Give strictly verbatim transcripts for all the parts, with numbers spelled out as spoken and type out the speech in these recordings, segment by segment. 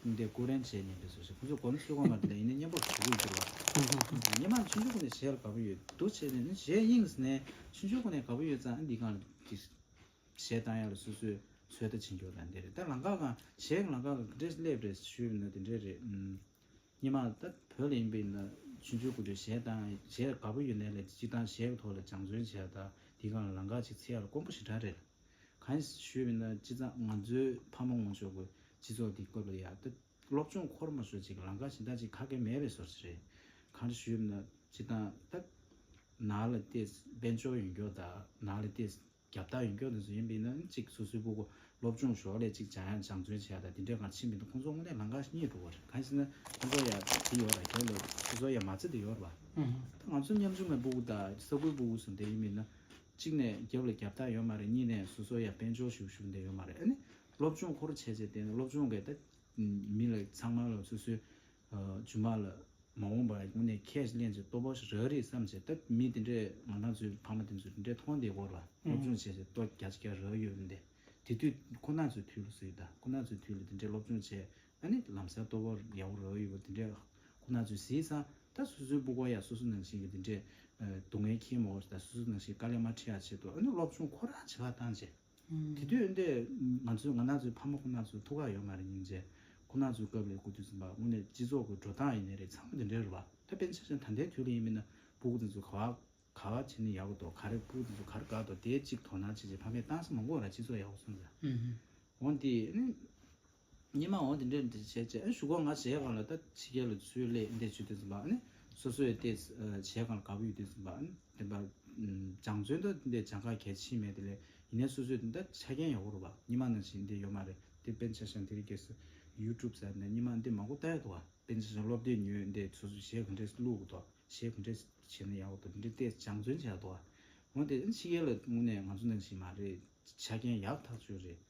འདི་ཀུ་རེན་བྱས་ཉན་པའི་བཟོ་ཞིག་ཁོང་ཚོས་གོམས་སུ་གོ་མ་དེ་ལ་ཡིན་ན་སྙན་པོ་ཞུ་གི་ཡོད་རེད་བ། སྙན་མ་ཆུང་ཆུང་ཀུན་ནས་གཞས་ལ་དགའ་པོ་ཡོད་འདུག་བྱས་ནས་གཞས་དབྱིངས་ནས་ཆུང་ཆུང་ཀུན་ནས་དགའ་པོ་ཡོད་ཙང་འདི་གང་ལ་འདི་གཞས་བཏང་ཡག་ལ་སོ་སོས་ཚོད་ལྟ་བྱེད་རྒྱུ་ལ་འདི་རེད། ད་ལམ་ཁ་གང་གཞས་ལམ་ཁ་གང་འདྲས་སླེབས་རེད་ཞུས་ན་དེ་འདྲས་རེད། སྙན་མ་ད་བོད་ལ་ཡིན་པ་ཡིན་ན་ཆུང་ཆུང་ཀུན་ནས་གཞས་བཏང་གཞས་དགའ་པོ་ཡོད་ནའི་ལས་སྤྱིར་བཏང་གཞས་ཀྱི་ཐོག་ལ་སྦྱང་བརྩོན་བྱས་ད་འདི་གང་ལ་ལམ་ཁ་ཅིག་འཚོལ་ཡག་ལ་དཀོན་པོ་ཞེ་དྲག་རེད། གང་ཞུས་པ་ཡིན་ན་སྤྱིར་བཏང་ང་ཚོའི་ཕ་མ་སྔོན་ཆད་ཀྱི་སྤྱི་ཚོགས་འདི་སྐབས་ལ་ཡ་ད་སློབ་སྦྱོང་འཁོར་མ་ཤོར་ཅིག་ལམ་ཁ་གཞན་དག་ཅིག་ཁ་སྐད་མེད་པའི་བཟོ་ཞིག་རེད། གང་ཞུས་པ་ཡིན་ན་སྤྱིར་བཏང་ད་ནང་ལ་ཏོག་ཙམ་དཔལ་འབྱོར་ཡོད་མཁན་དང་ནང་ལ་ཏོག་ཙམ་རྒྱབ་རྟགས་ཡོད་མཁན་དེ་ཚོ་ཡིན་པ་ཡིན་ན་ཅིག་སོ་སོའི་སྤུ་གུ་སློབ་སྦྱོང་ཞོར་ལས་ཅིག་སྦྱང་ཡག་སྦྱང་བརྩོན་བྱེད་ཡག་དང་དེ་འདྲའི་སྒང་ཕྱིན་པ་ཡིན་ན་ཁོང་ཚོ་དངོས་གནས་ལམ་ཁ་རྙེད་འགྲོ་གི་རེད། གང་ཞེ་ན་ཁོང་ཚོ་ཡ་དེ་ཡོད་ར་རྒྱབ་ལ་སོ་སོ་ཡ་མ་རྩ་དེ་ཡོད་ར་བ། ད་ང་ཚོ་ཉམ་ཆུང་བའི་སྤུ་གུ་དང་ས་ཁུལ་སྤུ་གུ་སུ་འདྲ་ཡིན་པ་ཡིན་ན། གཅིག་ནས་རྒྱབ་ལ་རྒྱབ་རྟགས་ཡོད་མ་རེད། གཉིས་ནས་སོ་སོ་ཡ་དཔལ་འབྱོར་ཞུ་ཞུ་འདྲ་ཡོད་མ་རེད། ཨ་ནི་སློབ་སྦྱོང་འཁོར་བྱས་བྱས་བསྡད་ན་སློབ་སྦྱོང་གི་ད་མི་ལ་ཚང་མ་ལ་སོ་སོའི་རྒྱུ་མ་ལ་མ་འོངས་པ་དངོས་གནས་ཁས་ལེན་བྱས་ལྟོ་ཕོག་ཞིག་རག་རེད་བསམ་བྱས་ད་མི་དེ་འདྲས་ང་རང་ཚོའི་ཕ་མ་དེ་ཚོ་དེ་འདྲས་མཐོང་བསྡད་ཡོད་རེད་བ། སློབ་སྦྱོང་བྱས་བྱས་ལྟོ་རྒྱ་ཆེ་རྒྱ་རག་ཡོད་རེད་འདི། དེ་དུས་ཁོ་ན་ཚོའི་དུས་ལ་ཟེར་ད་ཁོ་ན་ཚོའི་དུས་ལ་དེ་འདྲས་སློབ་སྦྱོང་བྱས། ཨ་ནི་ལམ་སང་ལྟོ་ཕོག་ཡག་པོ་རག་ཡོད་པ་དེ་འདྲས་ཁོ་ན་ཚོས་གཟིགས་ཙང་ད་སོ་སོའི་སྤུ་གུ་ཡ་སོ་སོ་ནང་བཞིན་གྱི་དེ་འདྲས་སྡུག་བསྔལ་ཁྱད་མ་འོས་ད་སོ་སོ་ནང་བཞིན་དཀའ་ལས་མ་འཕྲད་ཡ་ཆེད་དུ་ཨ་ནི་སློབ་སྦྱོང་ཁོ་རང་བྱེད་པ་བཏང་བྱས། དེ་དུས་འདི་ང་ཚོའི་ང་རང་ཚོའི་ཕ་མ་ཁོ་ན་ཚོ་ཐུགས་ཁག་ཡོད་མ་རེད་སྙིང་རྗེ། ཁོ་ན་ཚོའི་སྐབས་ལ་སྐུ་དུས་ཙམ་པ་དངོས་གནས་སྤྱི་ཚོགས་ཀྱི་འགྲོ་སྟངས་ཡིན་ནའི་རེད་ཚང་མ་དེ་འདྲས་རེད་བ། ད་དཔེར་ན་ཆ་བཞག་ད་ལྟའི་དུས་ལ་ཡིན་མིན་ན་སྤུ་གུ་དེ་ཚོ་ག་བ་ག་བ་བྱས་ན་ཡག་པོ་འདུག་ག་རེ་སྤུ་གུ་དེ་ཚོ་ག་རེ་དགའ་འདུག་དེ་གཅིག་དོ་སྣང་བྱེད་བྱེད་ཕ་མས་བཏང་ས་མང་པོ་ར་སྤྱི་ཚོགས་ཡག་པོ་སོང་ཙང་། འོན་ཏེ་ཨ་ནི། སྙེ་མ་འོང་དེ་འདྲས་འདྲ་བྱས་བྱས་ཨ་ཞུ་གོ་ང་བྱས་གང་ལ་ད་ཕྱི་རྒྱལ་ལ་ཚུར་སླེབས་འདས་བྱུས་དེ་ཚོ་བ་ཨ་ནི་སོ་སོའི་ཏེ་བྱས་གང་ལ་དགའ་པོ་ཡོད་དེ་ཚོ་བ་ཨ་ནི་དེ་བ་སྦྱང་བརྩོན་ད་འདས་སྦྱང་ཁ་གལ་ཆེ་མེད་དེ་ལས་ཡིན་ནའི་སོ་སོའི་དེ་འདྲ་ཆ་རྐྱེན་ཡག་པོ་རེད་བ། སྙེ་མ་ནང་བཞིན་འདི་ཡོད་མ་རེད། དེ་དཔེར་ན་ཆ་བཞག་དེ་རིང་ཁ་སང་ཡུ་ཊུབ་ཟེར་ནས་སྙེ་མ་འདི་མང་པོ་ལྟ་ཡག་འདུག་བ། དཔེར་ན་ཆ་བཞག་སློབ་དེབ་ཉོས་འདས་སོ་སོ་གཞས་ག་འདྲས་བླུག་གི་འདུག་གཞས་ག་འདྲས་བྱས་ན་ཡག་པོ་འདུག་འདི་འདྲས་ཏེ་སྦྱང་བརྩོན་བྱས་འདུག་བ། འོན་ཏེ་ཕྱི་རྒྱལ་ལ་དངོས་གནས་ང་ཚོ་ནང་བཞིན་མ་རེད། ཆ་རྐྱེན་ཡག་ཐག་ཆོད་རེད།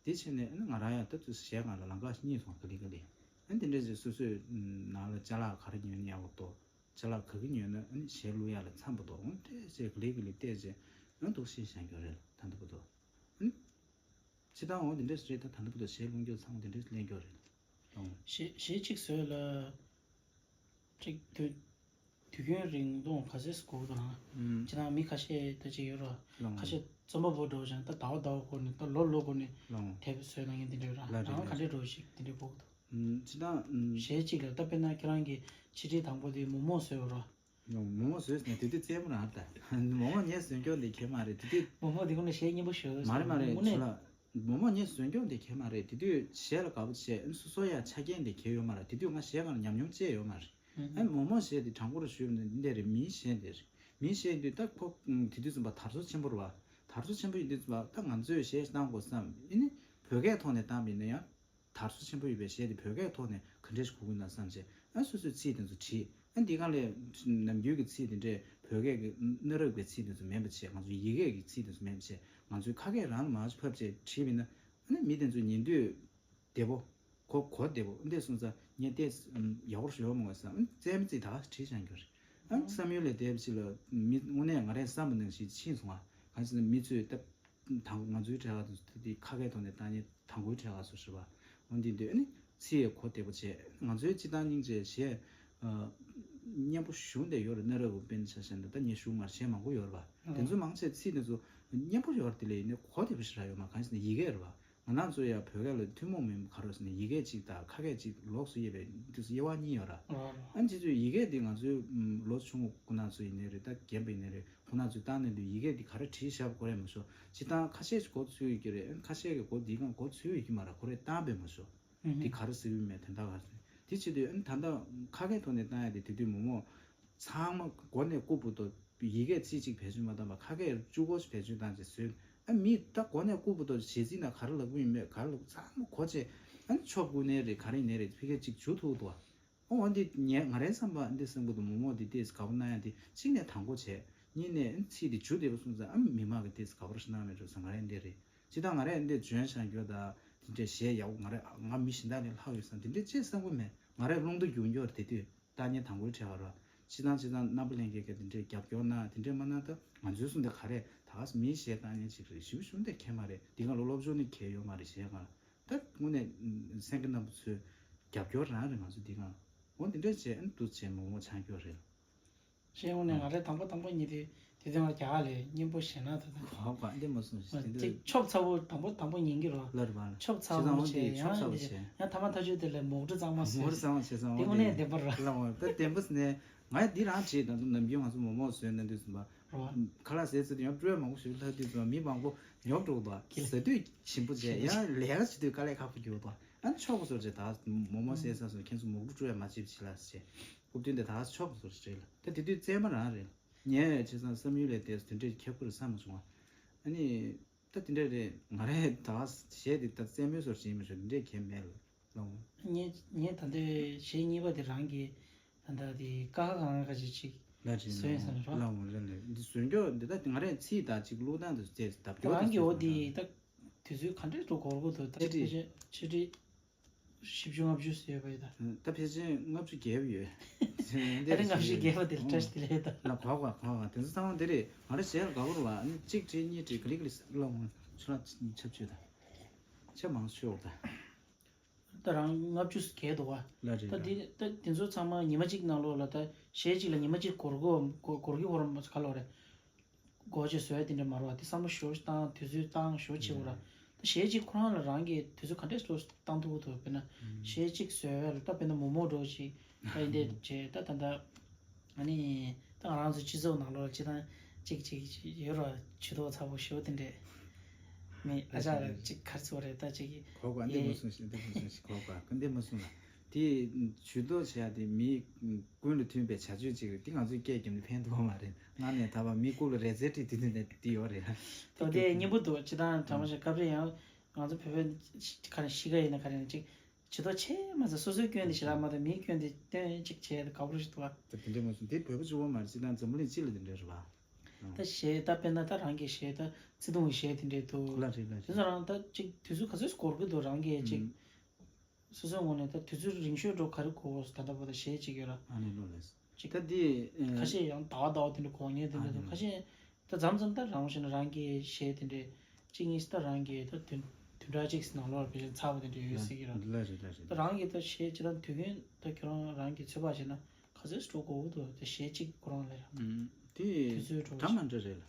དེ་བྱས་ནས་ཨ་ནི་ང་རང་ཡང་ད་དུ་གཞས་སྒང་ལ་ལམ་ཁ་རྙེད་སོང་ག་ལེ་ག་ལེ། ཨ་ནི་དེ་འདྲ་ཞིག་སོ་སོའི་ནང་ལ་ཅ་ལག་ག་རེ་ཉོས་ན་ཡག་པོ་འདུག་ཅ་ལག་ག་གི་ཉོས་ན་ཨ་ནི་གཞས་བླུག་ཡག་ལ་འཚམ་པོ་འདུག་འོ་དེ་བྱས་ག་ལེ་ག་ལེ་བལྟས་རྗེས་ཨ་ནི་འདུག་ཤེས་བཞག་རྒྱུ་རེད་ད་འདི་པོ་འདུག་ཨ་ནི་སྤྱི་བཏང་འོ་དེ་འདྲ་ཞིག་རེད། ད་ད་འདི་པོ་འདུག་གཞས་བླུག་རྒྱུ་ཚང་མ་དེ་འདྲ་ཞིག་ལེན་རྒྱུ་རེད། ལོང་། གཞས་གཞས་གཅིག་བཟོས་ལ། གཅིག་དུས་དུས་རྒྱུན་རིང་ཐུང་ག་ཚོད་དགོས་འདུག་ཨང་། ཨུམ། ཁྱེད་རང་མི་ཁ་ཤས་ད་ཅིག་ཡོད་རོ། ལོང་། ཁ་ཤས་རྩོམ་པ་པོ་འགྲོ་བཞིན་ད་ཟླ་བ་ཟླ་བ་འགོར་ནས་ད་ལོ་ལོ་འགོར་ནས། ལོང་། དེབ་བཟོས་གནང་མཁན་དེ་འདྲ་ཡོད་ར། ལ་རེད་རང་ལ་ག་འདྲས་འགྲོ་ཞིག་དེ་འདྲས་དགོས་འདུག་ཨུམ། ཅི་ད་ཨུམ། གཞས་གཅིག་ལ་ད་དཔེར་ན་ཁྱེད་རང་གི་ཆེད་སྒྲིག་དང་པོ་དེ་མོག་མོག་བཟོས་ཡོད་རོ། ལོང་། མོག་མོག་བཟོས་ནས་དེ་དུས་རྩེད་མོ་རང་ད། མོག་མོག་ངས་བཟོས་མཁན་དེ་གལ་མ་རེད་དེ་དུས། མོག་མོག་དེ་ཀུན་ལ་གཞས་སྙན་པོ་ཞུ་མ་རེད་མ་རེད་དངོས་གནས། ཚོ་ལ། མོག་མོག་ངས་བཟོས་མཁན་དེ་གལ་མ་རེད་དེ་དུས་གཞས་ལ་དགའ་པོ་བྱས་ཨ་སོ་སོ་ཡ་ཆ་རྐྱེན་དེ་གལ་ཡོད་མ་རེད། དེ་དུས་ང་གཞས་སྒང་ལ་ཉམས་མྱོང་ཅི་ཡོད་མ་རེད། ཨ་མོག་མོག་གཞས་དེ་དྲང་པོ་རུ་ཞུས་ན་འདི་འདྲ་རེད། མིའི་གཞས་འདི་རེད། མིའི་གཞས་འདི་ད་ཁོ་དེ་དུས་ཙམ་པ་དར་སོ་ཆེན་པོ་རེད་བ། དར་སོ་ཆེན་པོ་ཡིན་དུས་ཙམ་པ་ད་ང་ཚོས་གཞས་བཏང་དགོས་བསམ་ཨ་ནི་བོད་སྐད་ཐོག་ནས་བཏང་པ་ཡིན་ན་ཡང་། དར་སོ་ཆེན་པོ་ཡོད་པའི་གཞས་དེ་བོད་སྐད་ཐོག་ནས་ག་འདྲས་ཞིག་གོ་གི་ན་བསམ་བྱས་ཨ་སོ་སོའི་ཚིག་དེ་ཚོ་བྲིས། ཨ་འདི་ག་ལས་ནམ་རྒྱུན་གྱི་ཚིག་དེ་འདྲས་བོད་སྐད་ཀྱི་གནའ་རབས་ཀྱི་ཚིག་དེ་ཚོ་མེད་པ་བྱས་ང་ཚོའི་ཡི་གེ་གི་ཚིག་དེ་ཚོ་མེད་པ་བྱས་ང་ཚོའི་ཁ་སྐད་རང་ལ་མར་ཕབ་བྱས་བྲིས་པ་ཡིན་ན་ཨ་ནི་མི་དེ་ཚོ་ཉན་དུས་བདེ་པོ་གོ་གོ་བདེ་པོ་འདས་སོང་ཙང་ངས་བལྟས་ཡག་པོ་ཞུ་བ་མ་དགོས་བསམ་ཨ་ནི་རྩེད་མོ་རྩེ་ད་ག་བྲིས་བཞག་རྒྱུ་རེད། ཨ་ནི་བསམ་ཡུལ་ལས་འདས་པ་ཅིག་ལ་མི་དངོས་གནས་ང་རས་བསམ་པ་ནང་བཞིན་ཕྱིན་སོང་ཨ་གང་ཞིག་ན་མི་ཚོས་ད། དང་ང་ཚོའི་གྲས་ཁ་དང་དེ་ཁ་སྐད་ཐོག་ནས་བཏང་ཉིན་དང་པོའི་གྲས་ཁ་སོ་ཞེས་པ། འོན་ཏེ་འདོད་ནི་ཚིག་ཡས་གོ་བདེ་པོ་བྱས། ང་ཚོའི་སྤྱི་བཏང་སྙིང་རྗེ་ཞེས་སྙན་པོ་ཞུ་འདི་ཡོད་རེད། གནའ་རབས་ཀྱི་དཔེར་ན་ཆ་བཞག་ན་ད་ངས་ཞུ་མར་བྱས་མང་པོ་ཡོད་རེད་པ། དེ་ཚོ་མང་ཆེ་ཚིག་འདི་ཚོ་སྙན་པོ་ཡོད་རེད། དེ་ལས་ཡིན་ནའི་གོ་བདེ་པོ་ཞེ་དྲག་ཡོད་མ་གང་ཞིག་ན་ཡི་གེ་རེད་པ། ང་རང་ཚོ་ཡང་བོད་སྐད་ལ་ཐུན་མོང་མིན་པ་ག་རེ་ཟེར་ན་ཡི་གེ་གཅིག་དང་ཁ་སྐད་གཅིག་ལོགས་སུ་དབྱེ་བའི་དུས་སུ་དབྱེ་བ་གཉིས་ཡོད་ར། ཨ་ནི་དེ་ཚོའི་ཡི་གེ་འདི་ང་ཚོའི་ལོ་ཆུང་ངུ་ཁོ་ན་ཚོ་ཡིན་ནའི་རེད། ད་རྒན་པ་ཡིན་ནའི་རེད། ཁོ་ན་ཚོས་བཏང་ནས་འདུག་ཡི་གེ་འདི་ག་རེ་བྲིས་བཞག་དགོས་རེད་མ་ཤོག་སྤྱིར་བཏང་ཁ་ཤས་ཀྱིས་གོ་ཚོད་ཡོད་ཀྱི་རེད། ཁ་ཤས་ཀྱིས་གོ་འདི་གང་གོ་ཚོད་ཡོད་ཀྱི་མ་རེད། ཁོ་རས་བཏང་པས་མ་ཤོག་འདི་ག་རེ་ཟེར་ཡོད་མེད་དོན་དག་ག་རེ་ཟེར་དེ་བྱེད་དུས་ཨ་ནི་ད་ལྟ་ཁ་སྐད་ཐོག་ནས་བཏང་ཡ་དེ་དེ་དུས་མོག་མོག་ཚང་མ་མགོ་ནས་རྐུབ་བར་དུ་ཡི་གེ་ཚིག་གཅིག་བེད་སྤྱོད་མ་བཏང་པར་ཁ་སྐད་བཅུ་སྐོར་ཞིག་བེད་སྤྱོད་བཏང་བྱས་བཟོས། ཨ་མིས་ད་མགོ་ནས་རྐུབ་བར་དུ་གཞས་ཚིག་ནང་ག་རེ་ལབ་ཀྱི་ཡོད་མེད་ག་རེ་ལབ་ཚང་མ་གོ་བྱས་ཨ་ནི་ཆོབ་དགོས་ནའི་རེད། ག་རེ་ཡིན་ནའི་རེད། ཕ་གིར་གཅིག་འཇུ་ཐུབ་འདུག་བ། ཨོ་འོ་འདི་ངས་ང་རའི་བསམ་པ་འདི་བསམ་གི་འདུག་མོག་མོག་འདི་ཏོག་ཙམ་དགའ་པོ་གནང་ཡ་འདི་གཅིག་ནས་དང་པོ་བྱས། གཉིས་ནས་ཚིག་འདི་འཇུ་བདེ་པོ་སོང་ཙང་ཨ་མི་མང་གི་ཏོག་ཙམ་དགའ་པོ་རེ་ཞིག་གནང་མེད་འགྲོ་བསམ་ང་རའི་འདི་རེད། སྤྱིར་བཏང་ང་རས་འདི་འཇོན་ཤང་རྒྱུ་དང་འདི་འདྲའི་གཞས་ཡག་པོ་ང་རས་ང་མི་གཞན་དག་ལས་ལྷག་ཡོད་བསམ་འདི་འདྲའི་ཅི་བསམ་གི་མེད། ང་རས་རླུང་རྟ་རྒྱུག་རྒྱུ་རེད། དེ་དུས་ལྟ་ཉན་དང་པོའི་གྲས་ཁ་ར། སྤྱིར་བཏང་སྤྱིར་བཏང་རྣམ་པ་ལྷན་རྒྱས་ཀྱི་འདི་འདྲའི་རྒྱབ་སྐྱོར་གནང་འདི་འདྲའི་མ་གནང་ད་ང་ཚོའི་སུ་འདི་ག་རེ་ད་ག་སེ་མིའི་གཞས་ལྟ་ཉན་ཅིག་རེད། ཞིབ་ཞུ་འདི་གལ་མ་རེད། འདི་ག་ལ་སློབ་སྦྱོང་ནི་གལ་ཡོད་མ་རེད། གཞས་ག་ལ། ད་དངོས་གནས་སེང་གེ་རྣམ་པ་ཚོའི་རྒྱབ་སྐྱོར་རང་རེད། ང་ཚོ་འདི་གང་འོ་འདི་འདྲ་བྱས་ཨ་ནི་འདུག་བྱས་མོག་མོག་ཆགས་རྒྱུ་རེད། ཤེས་ཡོང་ནས་ང་རེ་དང་པོ་དང་པོ་ཉིད་དེ་དེ་དོན་ལ་རྒྱ་གར་ལས་སྙན་པོ་ཞེ་ན་ད་ད་གོ་བ་འདི་མ་སོང་ཞིག་འདི་ཅིག་ཆོབ་ཚ་བོ་དང་པོ་དང་པོ་ཉན་གི་རོ། ལ་རེད་པ་ལ། ཆོབ་ཚ་བོ་བྱས་ཡང་ཆོབ་ཚ་བོ་བྱས། ཡང་ཐ་མ་ཐག་ཆོད་དེ་ལས་མོག་འབྲུ་གཙང་མ་སོང་མོག་འབྲུ་གཙང་མ་བྱས་ཙང་འདི་དངོས་གནས་བདེན་པ་རོ། ལ་འོ་ད་བདེན་པ་ནས་ང་འདི་རང་བྱས་ད་དུང་ནམ་རྒྱུན་ང་ཚོ་མོག་མོག་བཟོས་ན་འདི་ཚོ་པ་རོ། ཁ་ལག་ཟས་ཚོ་དེ་ཡང་སྤྲོད་མང་པོ་ཞིག་ལྷག་དུས་ཚོ་མི་མང་པོ་ཉོབ་འགྲོ་གི་འདུག་ཟ་དུས་ཞིམ་པོ་བྱས་ཡང་ལས་ཀ་བྱེད་དུས་དཀའ་ལས་ཁག་པོ་གྱུར་འདུག་ཨ་ནི་ཆོག་པ་བཟོ་རེད། ད་མོག་མོག་ཟས་ས་སོང་ཁྱེད་ཚོ་མོག་འབྲུ་སྤྲོད་ཡ་མ་བྱེད་བྱེད་ལ་ཟེར་རྐུབ་སྟོན་དེ་ད་ཆོག་པ་བཟོ་རེད་ལ། ད་དེ་དུས་བཙས་མ་རང་རེད། ཉལ་ཡ་བྱས་ཙང་བསམ་ཡུལ་ལས་དེ་དེ་འདྲས་ཁྱབ་ཁུར་བསམ་མ་བྱུང་བ། ཨ་ནི་ད་དེ་འདྲས་རེད། ང་རས་ད་གཞས་དེ་ད་རྩེད་མོའི་བཟོ་བྱེད་མི་ཤོག་དེ་འདྲས་གལ་མེད་ལ་ལོང་། ངས་ངས་ད་ལྟའི་གཞས་གཉིས་པ་དེ་རང་གི་ད་ལྟ་དེ་ཀ་ཁ་གང་ཁ་ཅིག་ཅིག་ལ་རེད་བཟོས་ཡིན་བསམ་རོགས། ལ་འོང་རེད་ལ་འདི་བཟོས་མགྱོགས་འདི་ད་ང་རས་ཚིག་ད་ཅིག་བླུགས་སྟངས་དེ་བལྟས་ད་མགྱོགས་རང་གི་འོ་དེ་ད་དུས་ཚོད་ག་འདྲས་འགྲོ་འགོར་གོ་འདུག་ད་ཆེ་ཁྲི་ཆེ་ཁྲི། བཞི་བཅུ་ལྔ་བཅུ་ཟེར་བ་ཡོད་ད། ད་ཕལ་ཆེར་ལྔ་བཅུ་བརྒལ་བ་ཡོད། ཨ་རེ་ལྔ་བཅུ་བརྒལ་བ་དེ་ལ་བཀྲ་ཤིས་བདེ་ལེགས་ད། ལ་གོ་ག་གོ་ག་དེ་ཚོ་ཚང་མ་འདི་རེད། ང་རེ་ཞལ་དགའ་པོ་རེད་བ། ཨ་ནི་གཅིག་བྲིས་གཉིས་བྲིས་ག་ལེ་ག་ལེ་ལ་འོང་ཆུ་ལ་ཆབ་ཆུ་ད། ཆབ་མང་ཆུ་འོར་ད། ད་རང་ལྔ་བཅུ་བརྒལ་འདུག་བ། ལ་རེད་ད་ལ། འདི་ད་འདི་ཚོ་ཚང་མ་ཉི་མ་གཅིག་ནང་ལོགས་ལ་ད་གཞས་གཅིག་ལ་ཉི་མ་གཅིག་འགོར་གོ་འགོར་གོ་གི་འོར་ག་ལོག་རེད། སྒོ་ཕྱེ་བཟོས་དེ་འདྲ་མ་རེད་བ། དེ་བསམ་བློ་ཞོ་བཏང་དུས་ཚོད་བཏང་ཞོ་ཆེ་བོ་ར། ད་གཞས་གཅིག་ཁོ་རང་ལ་རང་གི་དུས་ཚོད་ག་འདྲས་སོ་བཏང་ཐུབ་ཐུབ་དཔེར་ན། གཞས་གཅིག་བཟོས་བས་ལ་ད་དཔེར་ན་མོག་མོག་འགྲོ་ཞིག་ད་ཡིན་དེ་བྱས་ད་ད་ད། ཨ་ནི་ད་ང་རང་ཚོ་སྤྱི་ཚོགས་ནང་ལོགས་ལ་སྤྱི་བཏང་གཅིག་གཅིག་ཡོད་ར་ཇུས་གཏོགས་ཚ་བོ་ཞོ་དེ་འདྲས། མི་ཨ་ཅག་ལ་གཅིག་གར་ཚོ་རེད་ད་གཅིག་གི་གོ་ག་འདི་མ་གསུངས་ཤིག་འདི་མ་གསུངས་ཤིག་གོ་ག་ག་འདི་མ་གསུངས་ལ། དེ་ཇུས་གཏོགས་བྱས་ཏེ་མི་ཀུན་ལ་མཐུན་པའི་བྱ་སྤྱོད་ཅིག་རེད། དེ་ང་ཚོའི་སྐད་རྒྱབ་ནས་ཕན་ཐོགས་མ་རེད། སྔར་ནས་ད་བར་མི་ཀུན་ལ་རས་ཚལ་བྲིས་དེ་དུས་ནས་དེ་ཡོད་རེད། ད་དེ་སྙན་པོ་འདུག་ཅི་ད་དྲ་མ་ཞིག་སྐབས་རེ་ཡང་ང་ཚོ་བོད་པའི་ག་རེ་གཤིས་ཀ་ཡིན་ན་ག་རེ་ཡིན་ན་ཅིག་ཇུས་གཏོགས་བྱས་མ་ཟད་སོ་སོའི་སྐྱོན་དེ་ཞེ་དྲག་མ་གཏོགས་མིའི་སྐྱོན་དེ་སྟོན་ཅིག་བྱས་ད་དགའ་པོ་ཞིག་འདུག་ཨ། ད་དེ་འདྲ་མ་གསུངས། དེ་བོད་པ་གཅིག་པོ་མ་རེད། སྤྱི་བཏང་འཛམ་བུ་གླིང་སྤྱི་ལ་དེ་འདྲ་རེད་བ། ད་གཞས་ད་དཔེར་ན་ད་རང་གི་གཞས་ད་བརྩེ་དུང་གི་གཞས་དེ་འདྲས་འདུག་ལ་རེད་ལ་རེད། དེ་ཚོ་རང་ད་ཅིག་དུས་ཚོད་ག་ཚོད་འགོར་གི་འདུག་རང་གི་ཅིག་སོ་སོའི་ངོས་ནས་ད་དུས་ཚོད་རིང་ཤོས་འགྲོ་ག་རེ་གོ་ད་ལྟ་བར་དུ་གཞས་གཅིག་ཡོད་ར། ཨ་ནི་ལོ་ལེས་ཅིག་ད་འདི་ཁ་ཤས་ཡང་ཟླ་བ་ཟླ་བ་དེ་འདྲ་གོ་ངེས་དེ་འདྲ་འདུག་ཁ་ཤས་ད་མཚམས་མཚམས་ད་རང་བཞིན་རང་གི་གཞས་དེ་འདྲས་གཅིག་གཉིས་ད་རང་གི་ད་བདུན་བདུན་ཕྲག་གཅིག་ནང་ལོགས་ལ་ཕལ་ཆེར་ཚར་བ་དེ་འདྲ་ཡོད་སྲིད་ཀྱི་ར། ལ་རེད་ལ་རེད། ད་རང་གི་ད་གཞས་ཅི་ད་དུས་རྒྱུན་ད་ཁྱོད་རང་རང་གི་ཚོད་དཔག་བྱས་ན་ག་ཚོད་འགྲོ་གོ་འདུག་ད་གཞས་གཅིག་ཁོ་རང་ལ་ཡང་དེ་དུས་ཚོད་འགྲོ་གྲངས་མ་འདྲ་རེད་ལ།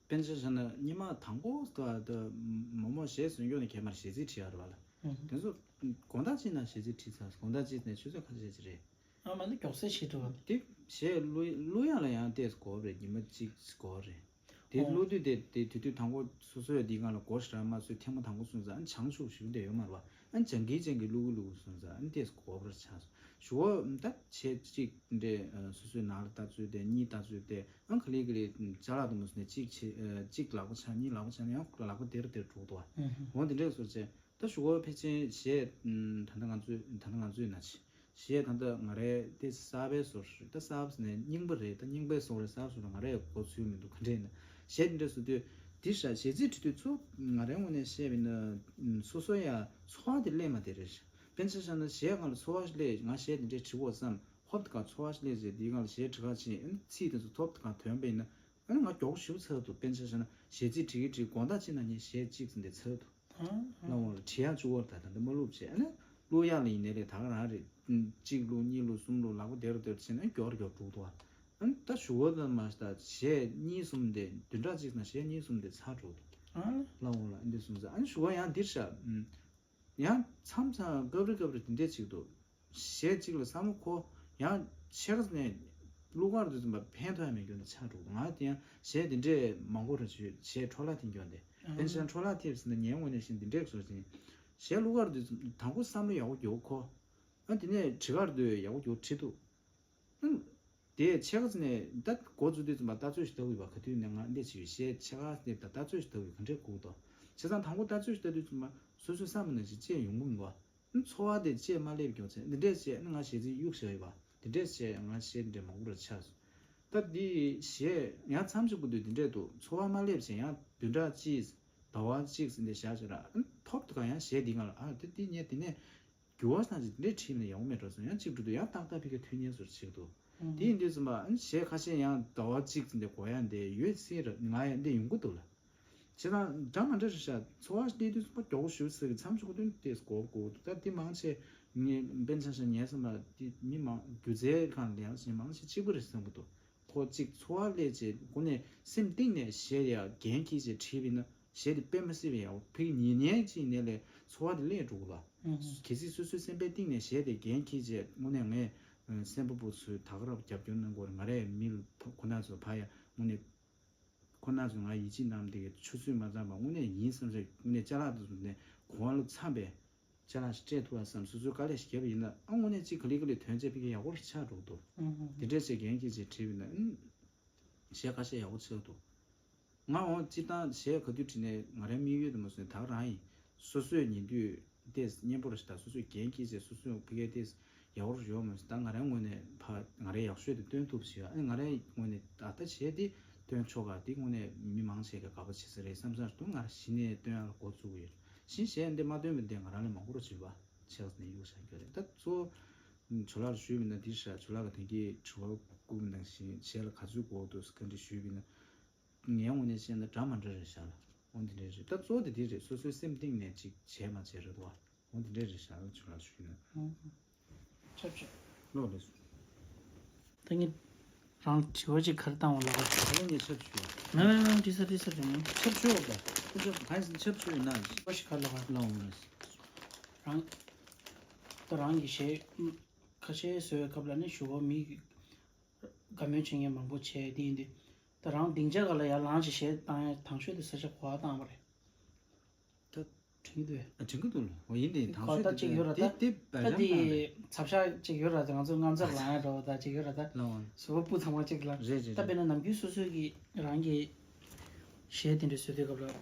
དཔེར་ན་ཆ་བཞག་ན་ཉི་མ་དང་པོ་ད་ད་མོག་མོག་གཞས་བཟོ་མགྱོགས་ནས་གས་མར་གཞས་ཚིག་བྲིས་ཡ་རེད་བ་ལ། དེ་ཚོ་དགོང་དག་གཅིག་ན་གཞས་ཚིག་བྲིས་ཚར། དགོང་དག་གཅིག་ནས་ཆུ་ཚོད་ཁ་ཤས་ཅིག་རེད། ཨ་མ་ནི་མགྱོགས་སེ་བྱེད་ཐུབ་བམ། དེ་གཞས་བླུ་བླུ་ཡག་ལ་ཡང་ཏོག་ཙམ་འགོར་བ་རེད། ཉི་མ་གཅིག་འགོར་བ་རེད། དེ་ཨོ། བླུ་དུས་དེ་དེ་དུས་དུས་དང་པོ་སོ་སོ་ཡ་འདི་སྒང་ལ་སྒོ་ཞེ་དྲག་མ་ཚོས་ཐེངས་མ་དང་པོ་སོང་ཙང་ཨ་ནི་བྱང་ཆུབ་ཞུ་བསྡད་ཡོད་མ་རེད་བ། ཨ་ནི་སྦྱང་གིན་སྦྱང་གིན་བླུ་གུ་བླུ་གུ་སོང་ཙང་ཨ་ནི་ཏོག་ཙམ་འགོར་བར་ཆགས་སོང་། ཞུ་བ་ད་བྱས་གཅིག་འདྲེ་སོ་སོའི་ནང་ལ་ལྟ་ཚུལ་དེ་གཉིས་ལྟ་ཚུལ་དེ་ཨ་ནི་ག་ལེ་ག་ལེ་ཅ་ལག་དུ་མ་སོང་ནས་གཅིག་བྱས་གཅིག་ལག་པ་འཆང་གཉིས་ལག་པ་འཆང་ཡང་ལག་པ་དེར་དེར་འགྲོ་འདུག་བ། འོ་འདི་འདྲས་སོང་ཙང་། ད་ཞུ་བ་ཕལ་ཆེར་གཞས་ད་ལྟ་ང་ཚོས་ད་ལྟ་ང་ཚོས་ན་ཆེ་གཞས་ད་ལྟ་ང་རའི་ཏོག་ཙམ་གསར་པའི་བཟོ་རེད། ད་གསར་པ་ཟེར་ནས་རྙིང་པ་རེད། ད་རྙིང་པའི་བཟོ་རེད། གསར་པ་བཟོ་རེད། ང་རའི་གོ་ཚུལ་མི་འདུག་ག་འདྲས་ན་གཞས་འདི་འདྲ་བཟོ་དུས་འདི་ཧྲ་གཞས་ཚིག་བྲིས་དུས་ཚོ་ང་རའི་ངོས་ནས་བཤད་པ་ཡིན་ན་སོ་སོ་ཡ་ཚོར་བ་དེ་སླེབས་མ་དེ་རེད། དཔེར་ན་ཆ་བཞག་ན་གཞས་སྒང་ལ་ཚོར་བ་སླེབས། ང་གཞས་འདི་འདྲས་བྲིས་འོ་བསམ་ཧོབ་ཏེ་ག་ཚོར་བ་སླེབས་རྗེས་འདིའི་སྒང་ལ་གཞས་བྲིས་ག་ཕྱིན། ཨ་ནི་ཚིག་དེ་ཚོ་ཐོབ་ཏེ་ག་ཐོན་པ་ཡིན་ན། ཨ་ནི་ང་མགྱོགས་ཞེ་པོ་ཚར་འདུག་དཔེར་ན་ཆ་བཞག་ན་གཞས་ཚིག་བྲིས་ཀྱི་བྲིས་དགོང་དག་གཅིག་ནང་ཉིན་གཞས་གཅིག་ཙམ་དེ་ཚར་འདུག་ཨ་ལ་འོང་ལ་བྲིས་ཡག་བཅུག་བར་ད་ད་འདི་མ་བླུགས་བྱས། ཨ་ནི་བླུགས་ཡག་ལ་ཡིན་ནའི་རེད། ད་ག་རང་རེད། གཅིག་བླུགས་གཉིས་བླུགས་གསུམ་བླུགས་ལག་པ་དེ་རུ་དེ་རུ་བྱས་ནས་མགྱོགས་རུ་མགྱོགས་འགྲོ་འདུག་ཨ་ནི་ད་ཞུ་བ་ད་མ་ད་གཞས་གཉིས་གསུམ་དེ་བདུན་ཕྲག་གཅིག་ནང་གཞས་གཉིས་གསུམ་དེ་ཚར་འགྲོ་འདུག་ཨ་ལ་འོང་ལ་འདི་གསུངས་ཚར། ཨ་ནི་ཞུ་བ་ཡང་འདིར་བཞག་ཡང་མཚམས་མཚམས་སྐབས་རེ་སྐབས་རེ་འདི་འདྲས་ཅིག་འདུག་གཞས་གཅིག་ལ་བསམ་བློ་འཁོར་ཡང་ཕྱེད་ཀ་ནས་བླུག་གར་དུས་ཙམ་པ་ཕན་ཐོགས་ཡ་མེད་རྒྱུ་ནི་ཆགས་འགྲོ། ང་དེ་ཡང་གཞས་འདི་འདྲས་མང་པོ་རེ་བྱོས་གཞས་འཕྲོ་བརླག་ཐེབས་རྒྱུ་འདི་དཔེར་ན་འཕྲོ་བརླག་ཐེབས་ཟིན་ན་ངའི་ངོས་ནས་བཞིན་འདི་འདྲས་བཟོ་ཅིང་གཞས་བླུག་གར་དུས་ཙམ་དང་པོ་བསམ་བློ་ཡག་པོ་ཡག་པོ་འཁོར། ཨ་དེ་ནས་བྲི་གར་དུས་ཡག་པོ་ཡག་པོ་བྲི་འདུག་ཨ་དེ་ཕྱེད་ཀ་ཙམ་ནས་ད་འགོ་བཙུགས་དུས་ཙམ་པ་ལྟ་ཚོད་ཞིག་ལྟ་དགོས་པ་ག་དུས་ནས་ང་འདི་བྱས་པའི་གཞས་ཕྱེད་ཀ་ཙམ་ནས་ད་ལྟ་ཚོད་ཞིག་ལྟ་དགོས་ག་འདྲས་དགོས་འདུག་བྱས་ཙང་དང་པོ་ལྟ་ཚོད་ཞིག་ལྟ་དུས་ཙམ་པ་སོ་སོའི་བསམ་པ་ནང་བཞིན་བཅས་ཡོང་གི་མི་འདུག་ཨ་ཚོར་བ་དེ་བཅས་མ་སླེབས་ཀྱང་ཚེ་འདི་འདྲས་བྱས་ཨ་ང་གཞས་ཚིག་གཡུག་བཞག་ཡོད་པ་འདི་འདྲས་བྱས་ང་གཞས་འདི་འདྲས་མང་པོ་ར་ཆགས་སོང་། ད་འདི་གཞས་ཡང་མཚམས་གཅིག་པུ་དུས་འདི་འདྲས་འདུག་ཚོར་བ་མ་སླེབས་བྱས་ཡང་བདུན་ཕྲག་གཅིག་ཟླ་བ་གཅིག་ཟིན་ཏེ་བཞག་བྱས་ར་ཨ་ཐོབ་དུས་ག་ཡང་གཞས་འདི་ང་ལ་ཨ་དེ་འདི་ཉན་དེ་ནས་འགྱུར་བ་སྣ་ཅིག་འདི་འདྲས་ཁྲིད་ནས་ཡོང་མེད་འགྲོ་སོང་། ཡང་གཅིག་འགྲོ་དུས་ཡང་ཏག་ཏག་ཕི་ཁ་མཐུན་ཉན་སོར་ཆིག་འདུག་དེ་ཡིན་དུས་ཙམ་པ་ཨ་གཞས་ཁ་ཤས་ཡང་ཟླ་བ་གཅིག་ཟིན་ཏེ་གོ་ཡང་འདི་ཡོད་སྲིད་ར་ང་ཡང་འདི་ཡོང་གི་འདུག་ལ། བྱས་ཙང་འདྲ་མ་འདྲ་རེད་ཤག་འཚོ་བ་སྐྱེལ་དུས་ཙམ་པ་མགྱོགས་པོ་ཞེ་པོ་ཟེར་གི་མཚམས་ཅིག་ཁོ་དོན་དེ་གོ་གོ་འདུག་ད་འདི་མང་ཆེ་ངས་དཔེ་ཆ་ཤ་ཉལ་ཙམ་པ་འདི་མི་མང་སྒྱུ་རྩལ་ཁང་ལ་ཡང་ཞིང་མང་ཆེ་གཅིག་པ་རེད་བསམ་གི་འདུག་ཁོ་གཅིག་འཚོ་བ་སླེབས་བྱས་སྒོ་ནས་སེམས་གཏིང་ནས་གཞས་ཡ་འགན་འཁྱེར་བྱས་བྲིས་པ་ཡིན་ན་གཞས་དེ་དཔེ་མི་སྲིད་པའི་ཡག་པོ་ཕ་གི་ཉིན་ཉལ་གཅིག་ནས་ལས་འཚོ་བ་དེ་སླེབས་འགྲོ་གི་ལ། གལ་སྲིད་སོ་སོའི་སེམས་པའི་གཏིང་ནས་གཞས་དེ་འགན་འཁྱེར་བྱས་དངོས་གནས་ངས་སེམས་པ་པོ་ཚོས་ད་ག་རང་རྒྱབ་སྐྱོར་གནང་དགོས་རེད། ང་རས་མི་ལ་ཁོ་ན་ཚོ་ཕ་ཡ་དངོས་གནས། ཁོ་རྣམ་ཚོས་ང་ཡིད་ཆེས་གནང་དེ་ཆུད་ཟོས་མ་བཏང་པ་དངོས་གནས་ཡིན་བསམ་ཞིག་དངོས་གནས་ཅ་ལག་དེ་ཚོ་ནས་གོང་ལ་འཚམས་པའི་ཅ་ལག་ཞིག་སྤྲད་ཐུབ་པ་བསམ། སོ་སོའི་དཀའ་ལས་ཤིག་བརྒྱབ་པ་ཡིན་ན་ཨ་དངོས་གནས་གཅིག་ག་ལེ་ག་ལེ་དོན་ཆེ་ཕ་གི་ཡག་པོ་ཞིག་ཆགས་འགྲོ་གི་འདུག་དེ་འདྲས་ཞིག་འགན་འཁྱེར་བྱས་བྲིས་པ་ཡིན་ན་ཨ་གཞས་ཁ་ཤས་ཡག་པོ་ཆགས་འདུག་ང་འོང་སྤྱིར་བཏང་གཞས་ག་དུས་བྲིས་ནས་ང་རའི་དམིགས་ཡུལ་དུ་མ་སོང་ད་ག་རང་ཡིན། སོ་སོས་ཉན་དུས། དེ་སྙན་པོ་རེ་ཞིག་དང་སོ་སོས་འགན་འཁྱེར་བྱས་སོ་སོས་ཕ་གིའི་དེ་ཡག་པོ་ཡོད་མ་རེད། ད་ང་རའི་ངོས་ནས་ཕ་ང་རའི་ཡག་ཤོས་དེ་སྟོན་ཐུབ་ཞེས་ཨ་ནི་ང་རའི་ངོས་ནས་ད་ལྟ་བྱས་དེ་སྟོན་ཆོག་ག་དེ་དངོས་གནས་མི་མང་ཆེ་ག་དགའ་པོ་བྱེད་ས་རེད་བསམ་བསམ་དུ་ང་ར་གཞི་ནས་སྟོན་ཡག་ལ་འགོ་བཙུགས་ཡོད། གཞི་གཞས་འདི་མ་སྟོན་པ་འདི་ང་རང་ལས་མང་པོ་རུ་བྱེད་པ་ཆགས་ནས་གཡུག་བཞག་རྒྱུ་རེད། ད་གཙོ་བོ་ཇོ་ལགས་ལ་ཞུས་མིན་ན་འདི་ཤ་ཇོ་ལགས་ཀྱི་དེང་གི་དྲི་བ་བསྐུར་མི་ནང་བཞིན་གཞས་ལ་ག་ཚོད་གོ་འདུག་བཀའ་འདྲི་ཞུས་པ་ཡིན་ན། ངའི་ངོས་ནས་བཤད་ན་འདྲ་མ་འདྲ་རེད་ཤག་འོ་འདི་འདྲ་རེད། ད་གཙོ་བོ་དེ་འདི་རེད། སོ་སོའི་སེམས་གཏིང་ནས་ཅིག་བྱས་མ་བྱས་རེད་དོ། འོ་འདི་འདྲ་རེད་ཤག་ཇོ་ལགས་ཞུས་ན། ཆབ་ཆོས། ལོ་ལེ་སོ། ད་ངས་རང་དྲི་བ་ཅིག་ག་རེ་བཏང་བ་ལ་བ། ད་ལོ་ངས་ཆབ་ཆོས། མེ་མེ་མེ་དྲི་ས་དྲི་ས་དྲི་མོ། ཆབ་ཆོས་པ། ཁོ་ཚོ་གང་ཡིན་ཆབ་ཆོས་ཡིན་ན། བ་ཞིག་ག་ལ་བ། ལ་འོང་ལ། རང་། ད་རང་གི་གཞས་ཁ་ཤས་བཟོས་པའི་སྐབས་ལ་ནི་ཞུ་བ་མི། དགའ་མོས་བྱེད་མཁན་མང་པོ་བྱས་དེ་ཡིན་དུས། ད་རང་སྡིངས་ཆ་སྒང་ལ་ཡར་ལངས་ཅིག་གཞས་བཏང་ཡ་དང་ཤོས་དེ་ས་ཆ་ག་པར་བཏང་བ་རེད། ད། དྲན་གྱི་འདུག་ཨ་དྲན་གྱི་འདུག་ཨོ་ཡིན་དེ་དང་ག་ཤོས་ད་དེ་ཅིག་ཡོད་ར་ད། དེ་དེ་ད་བེ་ལ་དེ་ཅང་རེད། ཚབ་ཤག་ཅིག་ཡོད་ར་དེ་ང་ཚོ་དངངས་འཚབ་ལངས་ཡ་འདྲ་བོ་ད་ཅིག་ཡོད་ར་ད། ལ་འོང་། གཟུགས་པོ་སྤུ་ཚང་མ་ཅིག་ལ། རེད་རེད་ད་རེད། དཔེར་ན་ནམ་རྒྱུན་སོ་སོའི་གི་རང་གི་གཞས་དེ་འདྲ་བཟོ་དུས་སྐབས་ལ།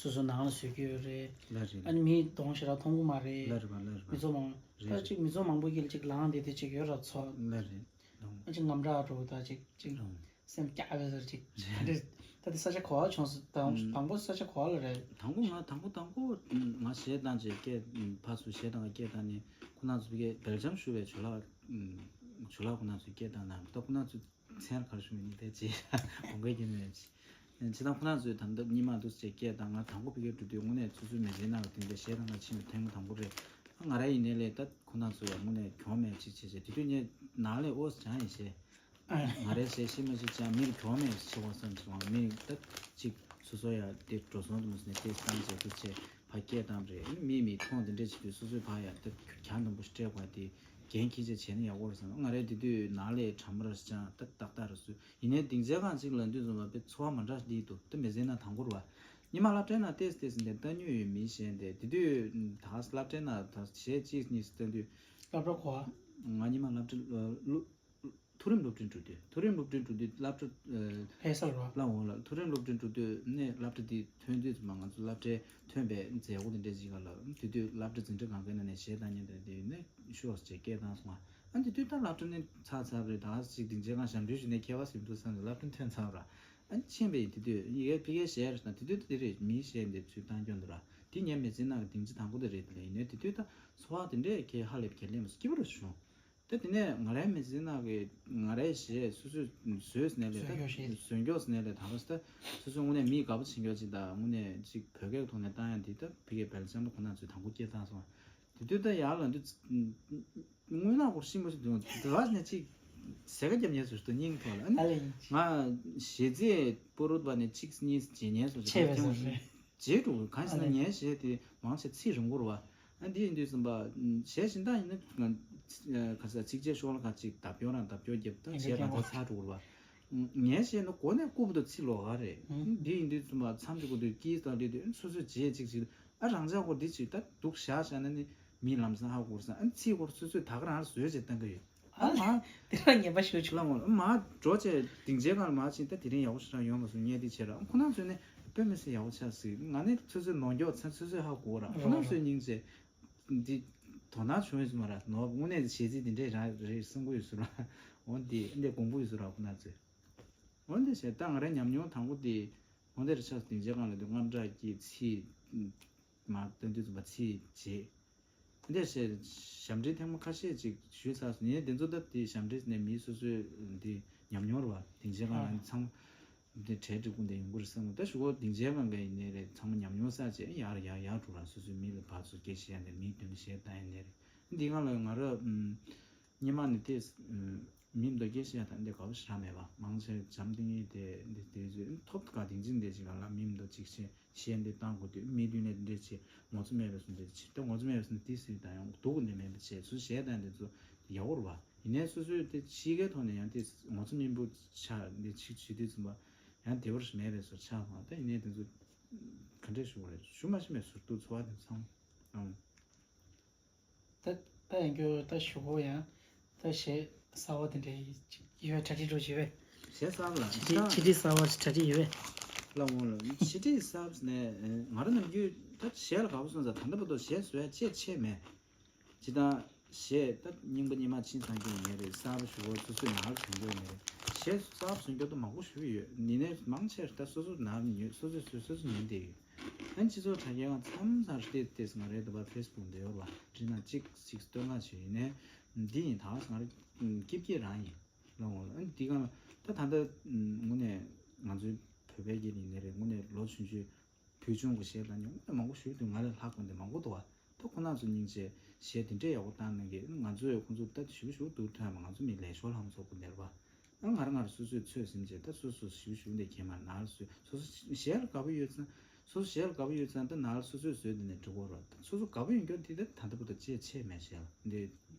སོ་སོ་ནང་ལ་བཟོས་ཀྱི་ཡོད་རེད། ལ་རེད། ཨ་ནི་མིའི་གདོང་ཞེ་དྲག་མཐོང་གི་མ་རེད། ལ་རེད་པ་ལ་རེད་པ། མི་ཚོ་མང་། རེད་ད་རེད། ཅིག་མི་ཚོ་མང་པོ་གིས་ཅིག་ལངས་བསྡད་དེ་ཅིག་ཡོད་ར་ཚོ། ལ་རེད། ལ་འོང་། ཨ་ཅིག་དངངས་སྐྲག་འགྲོ་ད་ཅིག་ཅིག་ལ་འོང་། སེམས་སྐྱག་པའི་ཟེར་ཅིག་རེད། ད་དེ་ས་ཆ་ག་པར་བྱུང་སོང་ད་དང་པོ་ས་ཆ་ག་པར་ལ་རེད། དང་པོ་ང་དང་པོ་དང་པོ་ང་གཞས་བཏང་བྱས་སྐད་ཕར་ཚུར་གཞས་བཏང་སྐད་བཏང་ནས་ཁོ་རང་ཚོ་བེལ་ཇམ་བཞུགས་པའི་ཇོ་ལགས་ཇོ་ལགས་ཁོ་རང་ཚོས་སྐད་བཏང་ན་ད་ཁོ་རང་ཚོ། མཚན་ག་རེ་ཞུ་མི་ནི་དེ་ཅི་དགོངས་འགལ་གྱི་མེད། ཅི་དང་ཁོ་རང་ཚོས་ད་ལྟ་གཉིད་མ་འདུག་ཅེས་སྐད་བཏང་། ང་དང་པོ་ཕ་གིར་འགྲོ་དུས་དངོས་གནས་ཆུ་ཚོད་མི་ཚེའི་ནང་ལ་དེ་འདྲའི་གཞས་དང་ལ་ཕྱིན་པའི་ཐེངས་མ་དང་པོ་རེད། ང་རང་ཡིན་ནའི་ལས་ད་ཁོ་རང་ཚོ་ཡང་དངོས་གནས་གྱོང་མེད་ཅིག་བྱས་བྱས་དེ་དུས་ངས་ནང་ལས་ཨོ་ཙི་ཅང་ཡིན་ཞེས། ང་རའི་གཞས་ཤེས་མ་ཤེས་ཅང་མིར་གྱོང་མེད་ཆེ་བ་བསམ་བྱུང་། མི་ད་ཅིག་སོ་སོ་ཡང་དེ་འགྲོ་སོང་དུ་མ་སོང་ནས་དེ་བཏང་བྱས་དུ་བྱས་ཕ་སྐད་བཏང་རེད། མི་མི་མཐོང་དེ་འདྲས་བྱེད་དུས་སོ་སོའི་ཕ་ཡ་ད་གྱང་དང་པོ་སྤྲད་དགོས་དེ་འགན་འཁྱེར་བྱས་བྱས་ན་ཡག་པོ་རེད་བསམ། ང་རའི་དེ་དུས་ནང་ལས་གྲམ་ར་ཅང་ད་ཏག་ཏག་རེད་སུ་ཡིན་ནའི་སྡིངས་ཆའི་སྒང་གཅིག་ལ་འདུས་ཙམ་པ་དཔེ་ཚོར་བ་མ་འདྲ་འདི་འདུག་ད་མི་ཚེ་ན་དང་པོ་རེད་བ། ཉི་མ་སློབ་གྲྭའི་ནང་ཏེས་ཏེས་འདི་ལྟ་མྱོང་ཡོད་མི་གཞན་དེ་དེ་དུས་ད་སློབ་གྲྭའི་ནང་ད་གཞས་གཅིག་གཉིས་ལྟ་དུས། སློབ་གྲྭ་གོ་བ། ང་ཉི་མ་སློབ་གྲྭ་ལ་ལུ། མཐོ་རིམ་སློབ་འབྲིང་འགྲོ་དུས་མཐོ་རིམ་སློབ་འབྲིང་འགྲོ་དུས་སློབ་གྲྭ་ལྷ་ས་རོ། ལ་འོང་ལ་མཐོ་རིམ་སློབ་འབྲིང་འགྲོ་དུས་ནས་སློབ་གྲྭ་འདི་ཐོན་དུས་ཙམ་པ་ང་ཚོ་སློབ་གྲྭའི་ཐོན་པའི་མཛད་སྒོ་དེ་འདྲ་ཞིག་ག་ལ་དེ་དུས་སློབ་གྲྭ་འཛིན་གྲྭ་སྒང་གའི་ནང་ནས་གཞས་བཏང་མཁན་དེ་དེ་ནས་ཤོག་ཅེས་སྐད་བཏང་སོང་ང་། ཨ་དེ་དུས་ད་སློབ་གྲྭ་ནས་ཚར་ཚར་རེད། ད་ཅིག་སྡིངས་ཆའི་སྒང་ཞབས་འདྲེན་ཞུས་ནས་ཁྱད་པར་ཟིན་འདུག་བསམ་ནས་སློབ་གྲྭ་ཐོན་ཚར་ར། ཨ་ཕྱིན་པའི་དེ་དུས་ཡི་གེ་ཕི་གེ་བཤད་རེད་ན་དེ་དུས་དེ་རེད། མིའི་གཞས་འདི་ཚུར་བཏང་སྐྱོན་འདུག་ར། དེ་ངའི་མི་ཚེའི་ནང་གི་སྡིངས་ཆ་དང་པོ་དེ་རེད། དེ་ལ་ཡིན་ནའི་དེ་དུས་ད་ཚོར་བ་དེ་འདྲས་ཁྱེད་ཧ་ལས་པའི་གལ་ལན་མ་སྐྱིད་པོ་རུ་བྱུང་། ད་དེ་ནས་ང་རའི་མི་ཚེའི་ནང་གི་ང་རའི་གཞས་སོ་སོས་བཟོས་ནས་ལས་ད་བཟོས་མགྱོགས་ནས་ལས་ད་བ་ད་སོ་སོ་དངོས་གནས་མིས་དགའ་པོ་བྱེད་མགྱོགས་ཅིག་དང་དངོས་གནས་ཅིག་བོད་སྐད་ཐོག་ནས་བཏང་ཡ་འདི་ད་ཕི་གེ་བེལ་ཇམ་ལ་ཁོ་ན་ཚོས་དང་པོ་སྐད་བཏང་སོང་། དེ་དུས་ད་ཡར་ལ་འདི་དངོས་ནག་སྐོར་ཤི་མ་ཤི་དུས་དེ་བ་ནས་ཅིག་ཟེ་ག་རྒྱབ་ཉེས་སུ་ཏུ་སྙིང་ཐོག་ལ་ཨ་ནི་ཨ་ལེ་ཡིན། ང་གཞས་ཚེ་པོ་རོད་པ་ནས་ཅིག་གཉིས་བྱེད་ཉེས་སུ་ཆེ་ཆེ་བ་ཟེར་རེད། རྗེས་འགྲོ་གང་ཞིག་ན་ངའི་གཞས་དེ་མང་ཆེ་ཚིག་རིང་པོ་རེད་བ། ཨ་འདི་ཡིན་དུས་ཙམ་པ་གཞས་གཞན་དག་ཡིན་ན་ང་ཁ་ས་ཚིགས་བཅད་ཤོག་ལ་ཁ་ཅིག་བརྡབ་སྐྱོར་རང་བརྡབ་སྐྱོར་རྒྱབ་ད་གཞས་གང་ཚ་ཚར་འགྲོ་རེད་བ། ངའི་གཞས་ནི་གོ་ནས་རྐུབ་ཏུ་ཚིག་ལོག་ག་རེད། འདི་ཡིན་དུས་ཙམ་པ་མཚམས་ཅིག་གོ་དུས་ཀིས་དང་ལི་དུས་སོ་སོའི་རྗེས་ཅིག་ཅིག་ཨ་རང་ཅག་གོ་འདི་ཅིག་ད་འདུག་བཞག་བཞག་ན་ནི་མི་ལམ་སང་ཧ་གོ་རེད་བསམ། ཨ་ཚིག་གོ་སོ་སོས་ད་ག་རང་བཟོས་བྱས་བཏང་གི་ཡོད། ཨ་ཨ་མ་དེ་རང་ངན་པ་ཞུ་ཆུག་ལ་ངོ་མ་འགྲོ་བྱས་སྡིངས་ཆའི་སྒང་ལ་མ་ཕྱིན་ད་དེ་རིང་ཡག་པོ་ཞེ་དྲག་ཡོང་མ་སོང་ངས་འདི་བྱས་ར། ཁོ་ན་ཚོས་ནས་དཔེ་མི་སྲིད་ཡག་པོ་ཆགས་སྲིད། ང་ནི་ཚོད་ཚོད་ནོར་འགྱོག་ཚ་ཚོད་ཚོད་ཧ་གོ་ར། ཁོ་ན་ཚོས་སྙིང་རྗེ་འདི་དོ་སྣང་བྱུང་ཡོད་ཚོད་མ་ར་ནོར་དངོས་གནས་གཞས་ཚིག་འདི་འདྲས་རང་རེད་བསམ་གི་ཡོད་ཚོད་ར། འོ་འདི་འདི་དགོངས་པ་ཡོད་ཚོད་ར་ཁོ་ན་ཚོས། འོ་འདི་བྱས་ད་ང་རའི་ཉམས་མྱོང་དང་པོ་འདི་འོ་འདི་རེད་ཆགས་སྡིངས་ཆའི་སྒང་ལ་འདི་དངངས་སྐྲག་གི་ཚིག་མ་བཏོན་དུས་ཙམ་པ་ཚིག་བརྗེད། འདི་ཞེས་ཞབས་འདྲེན་ཐེངས་མ་ཁ་ཤས་ཅིག་ཞུས་ཚར་སོང་། ཡིན་ནའི་འདི་ཚོ་ད་དེ་ཞབས་འདྲེན་ནས་མི་སོ་སོའི་འདི་ཉམས་མྱོང་རེད་བ། སྡིངས་ཆའི་སྒང་ལ་ཚང་མ་ འདི་གྲལ་སྒྲིག་སྐུ་འདི་ཡོང་གི་རེད་བསམ་གི། ད་ཞུ་གོ་སྡིངས་ཆའི་སྒང་ག་ཡིན་ནའི་རེད། ཚང་མ་ཉམས་མྱོང་བསགས་བྱས་ཡར་ཡར་ཡར་འགྲོ་ར། སོ་སོའི་མི་ལ་ཕར་ཚུར་སྐད་བཤད་ཡ་ནས་མིའི་མདུན་ལ་གཞས་བཏང་ཡ་ནས་རེད། འདི་སྒང་ལ་ང་ར་ཨམ། སྔོན་མ་ནས་དེ་ཨམ། མི་མདོ་སྐད་བཤད་ཡ་དང་འདི་དགའ་པོ་ཞེ་དྲག་མེད་པ། མང་ཆེ་བ་འཇམ་ཐིང་ངེ་དེ་འདི་དེ་ཚོས་ཐོབ་ག་དེང་ཅིག་འདི་ཅིག་ག་ལ་མི་མདོ་ཅིག་བཤད་གཞས་འདི་བཏང་དགོས་དུས་མི་མདུན་ནས་འདི་འདྲས་བྱས་ངོ་ཚ་མེད་པའི་སོང་འདི་བྱས། ད་ངོ་ཚ་མེད་པའི་སོང་དེ་སྲིད་དང་ཡང་སྡུག་གི་འདི་མེད་པ་བྱས། སུ་གཞས་བཏང་འདི་ཚོ་ཡག་པོ་རེད་པ། ཡིན་ནའི་སོ་སོའི་དེ་གཤིས་ཀའི་ཐོག་ནས་ཡང་དེ་ངོ་ཚ་སྙིང་པོ་ཆགས་འདི་ཅིག་བྱེད་དུས་ཙམ་པ་ཡང་བདེ་བ་ཞིག་མེད་པའི་བཟོ་ཆགས་སོང་། ད་ཡིན་ནའི་དེ་ཚོ་ག་འདྲས་ཞུ་དགོས་རེད། ཞུ་མ་ཤེས་པའི་ཟུར་དུ་འཚོ་བ་དེ་ཚང་མ། ད་ད་ཡང་སྐྱོ་ད་ཞུ་གོ་ཡང་ད་གཞས་གསར་བ་དེ་འདྲའི་ཡོད་གྲ་སྒྲིག་འགྲོ་བྱེད་པས། གཞས་གསར་ལ་ཆི་ཆི་ཆི་ཆི་གསར་བ་གྲ་སྒྲིག་ཡོད་པས། ལ་འོང་ལ་ཆི་ཆི་གསར་ནས་ང་རང་ནམ་རྒྱུན་ད་གཞས་ལ་དགའ་པོ་སོང་ཙང་ད་ལྟ་བར་དུ་གཞས་བཟོ་ཡ་ཅེས་ཆེ་མེད། ཇི་ལྟར་གཞས་ད་རྙིང་པ་རྙིང་མ་ཕྱིན་ཚར་རྒྱུ་མེད་རེད། གསར་པ་ཞུ་བ་སོ་སོའི་ནང་ལ་བྱུང་རྒྱུ་མེད་རེད། གཞས་གསར་པ་བཟོ་རྒྱུ་ད་མང་པོ་ཞུ་གི་ཡོད། ཡིན་ནའི་མང་ཆེར་ད་སོ་སོ་ནང་ལ་ཉོས། སོ་སོས་བཟོས་སོ་སོ་ཉན་བསྡད་ཡོད། ཨ་ནི་སྤྱི་ཚོགས་དྲ་རྒྱའི་སྒང་མཚམས་མཚམས་རེ་ཏོག་ཙམ་ང་རའི་འདི་པར་ཕེ་སི་བུག་འདི་ཡོད་པ་འདི་ནང་གཅིག་གཅིག་སྟོན་ག་བྱེད། ཡིན་ནའི་འདི་ཡིན་ད་ང་རང་སྐྱིད་སྐྱིད་རང་ཡིན་ལ་འོང་ལ། ཨ་ནི་འདི་ག་ལ་ད་ད་ལྟ་དངོས་གནས་ང་ཚོའི་བོད་པའི་སྐད་ཡིན་ནའི་རེད། དངོས་གནས་ལོ་ཆུང་ཆུང་བུ་ཆུང་གི་གཞས་ལ་ཉུང་ཉུང་མང་པོ་ཞུས་དུས་ང་ལས་ལྷག་དགོས་འདི་མང་པོ་འདུག་བ། ད་ཁོ་ན་ཚོ་སྙིང་རྗེ་གཞས་དེ་འདྲས་ཡག་པོ་བཏང་གནང་གི། ང་ཚོས་ཁོ་ཚོ་ད་ཞུ་ཞུ་འདུག་ཐོན་མ། ང་ཚོ་མི་ལས་ཤོར་ལྷམ་ཚོགས་པོ་འདེར་བ། ང་རང་ང་རང་སོ་སོས་ཚོད་ཟིན་བྱས་ད་སོ་སོ་ཞུ་ཞུ་འདི་གས་མ་ནར་སོ་སོ་གཞས་ལ་དགའ་པོ་ཡོད་ཙང་། སོ་སོ་གཞས་ལ་དགའ་པོ་ཡོད་ཙང་ད་ནར་སོ་སོས་བཟོས་འདི་ནས་འགྲིག་གོ་ར། ད་སོ་སོ་དགའ་པོ་ཡོད་མཁན་དེ་ད་ད་ལྟ་བུ་ད་ཅེས་ཆེ་མེད་གཞས་ལ་འདི་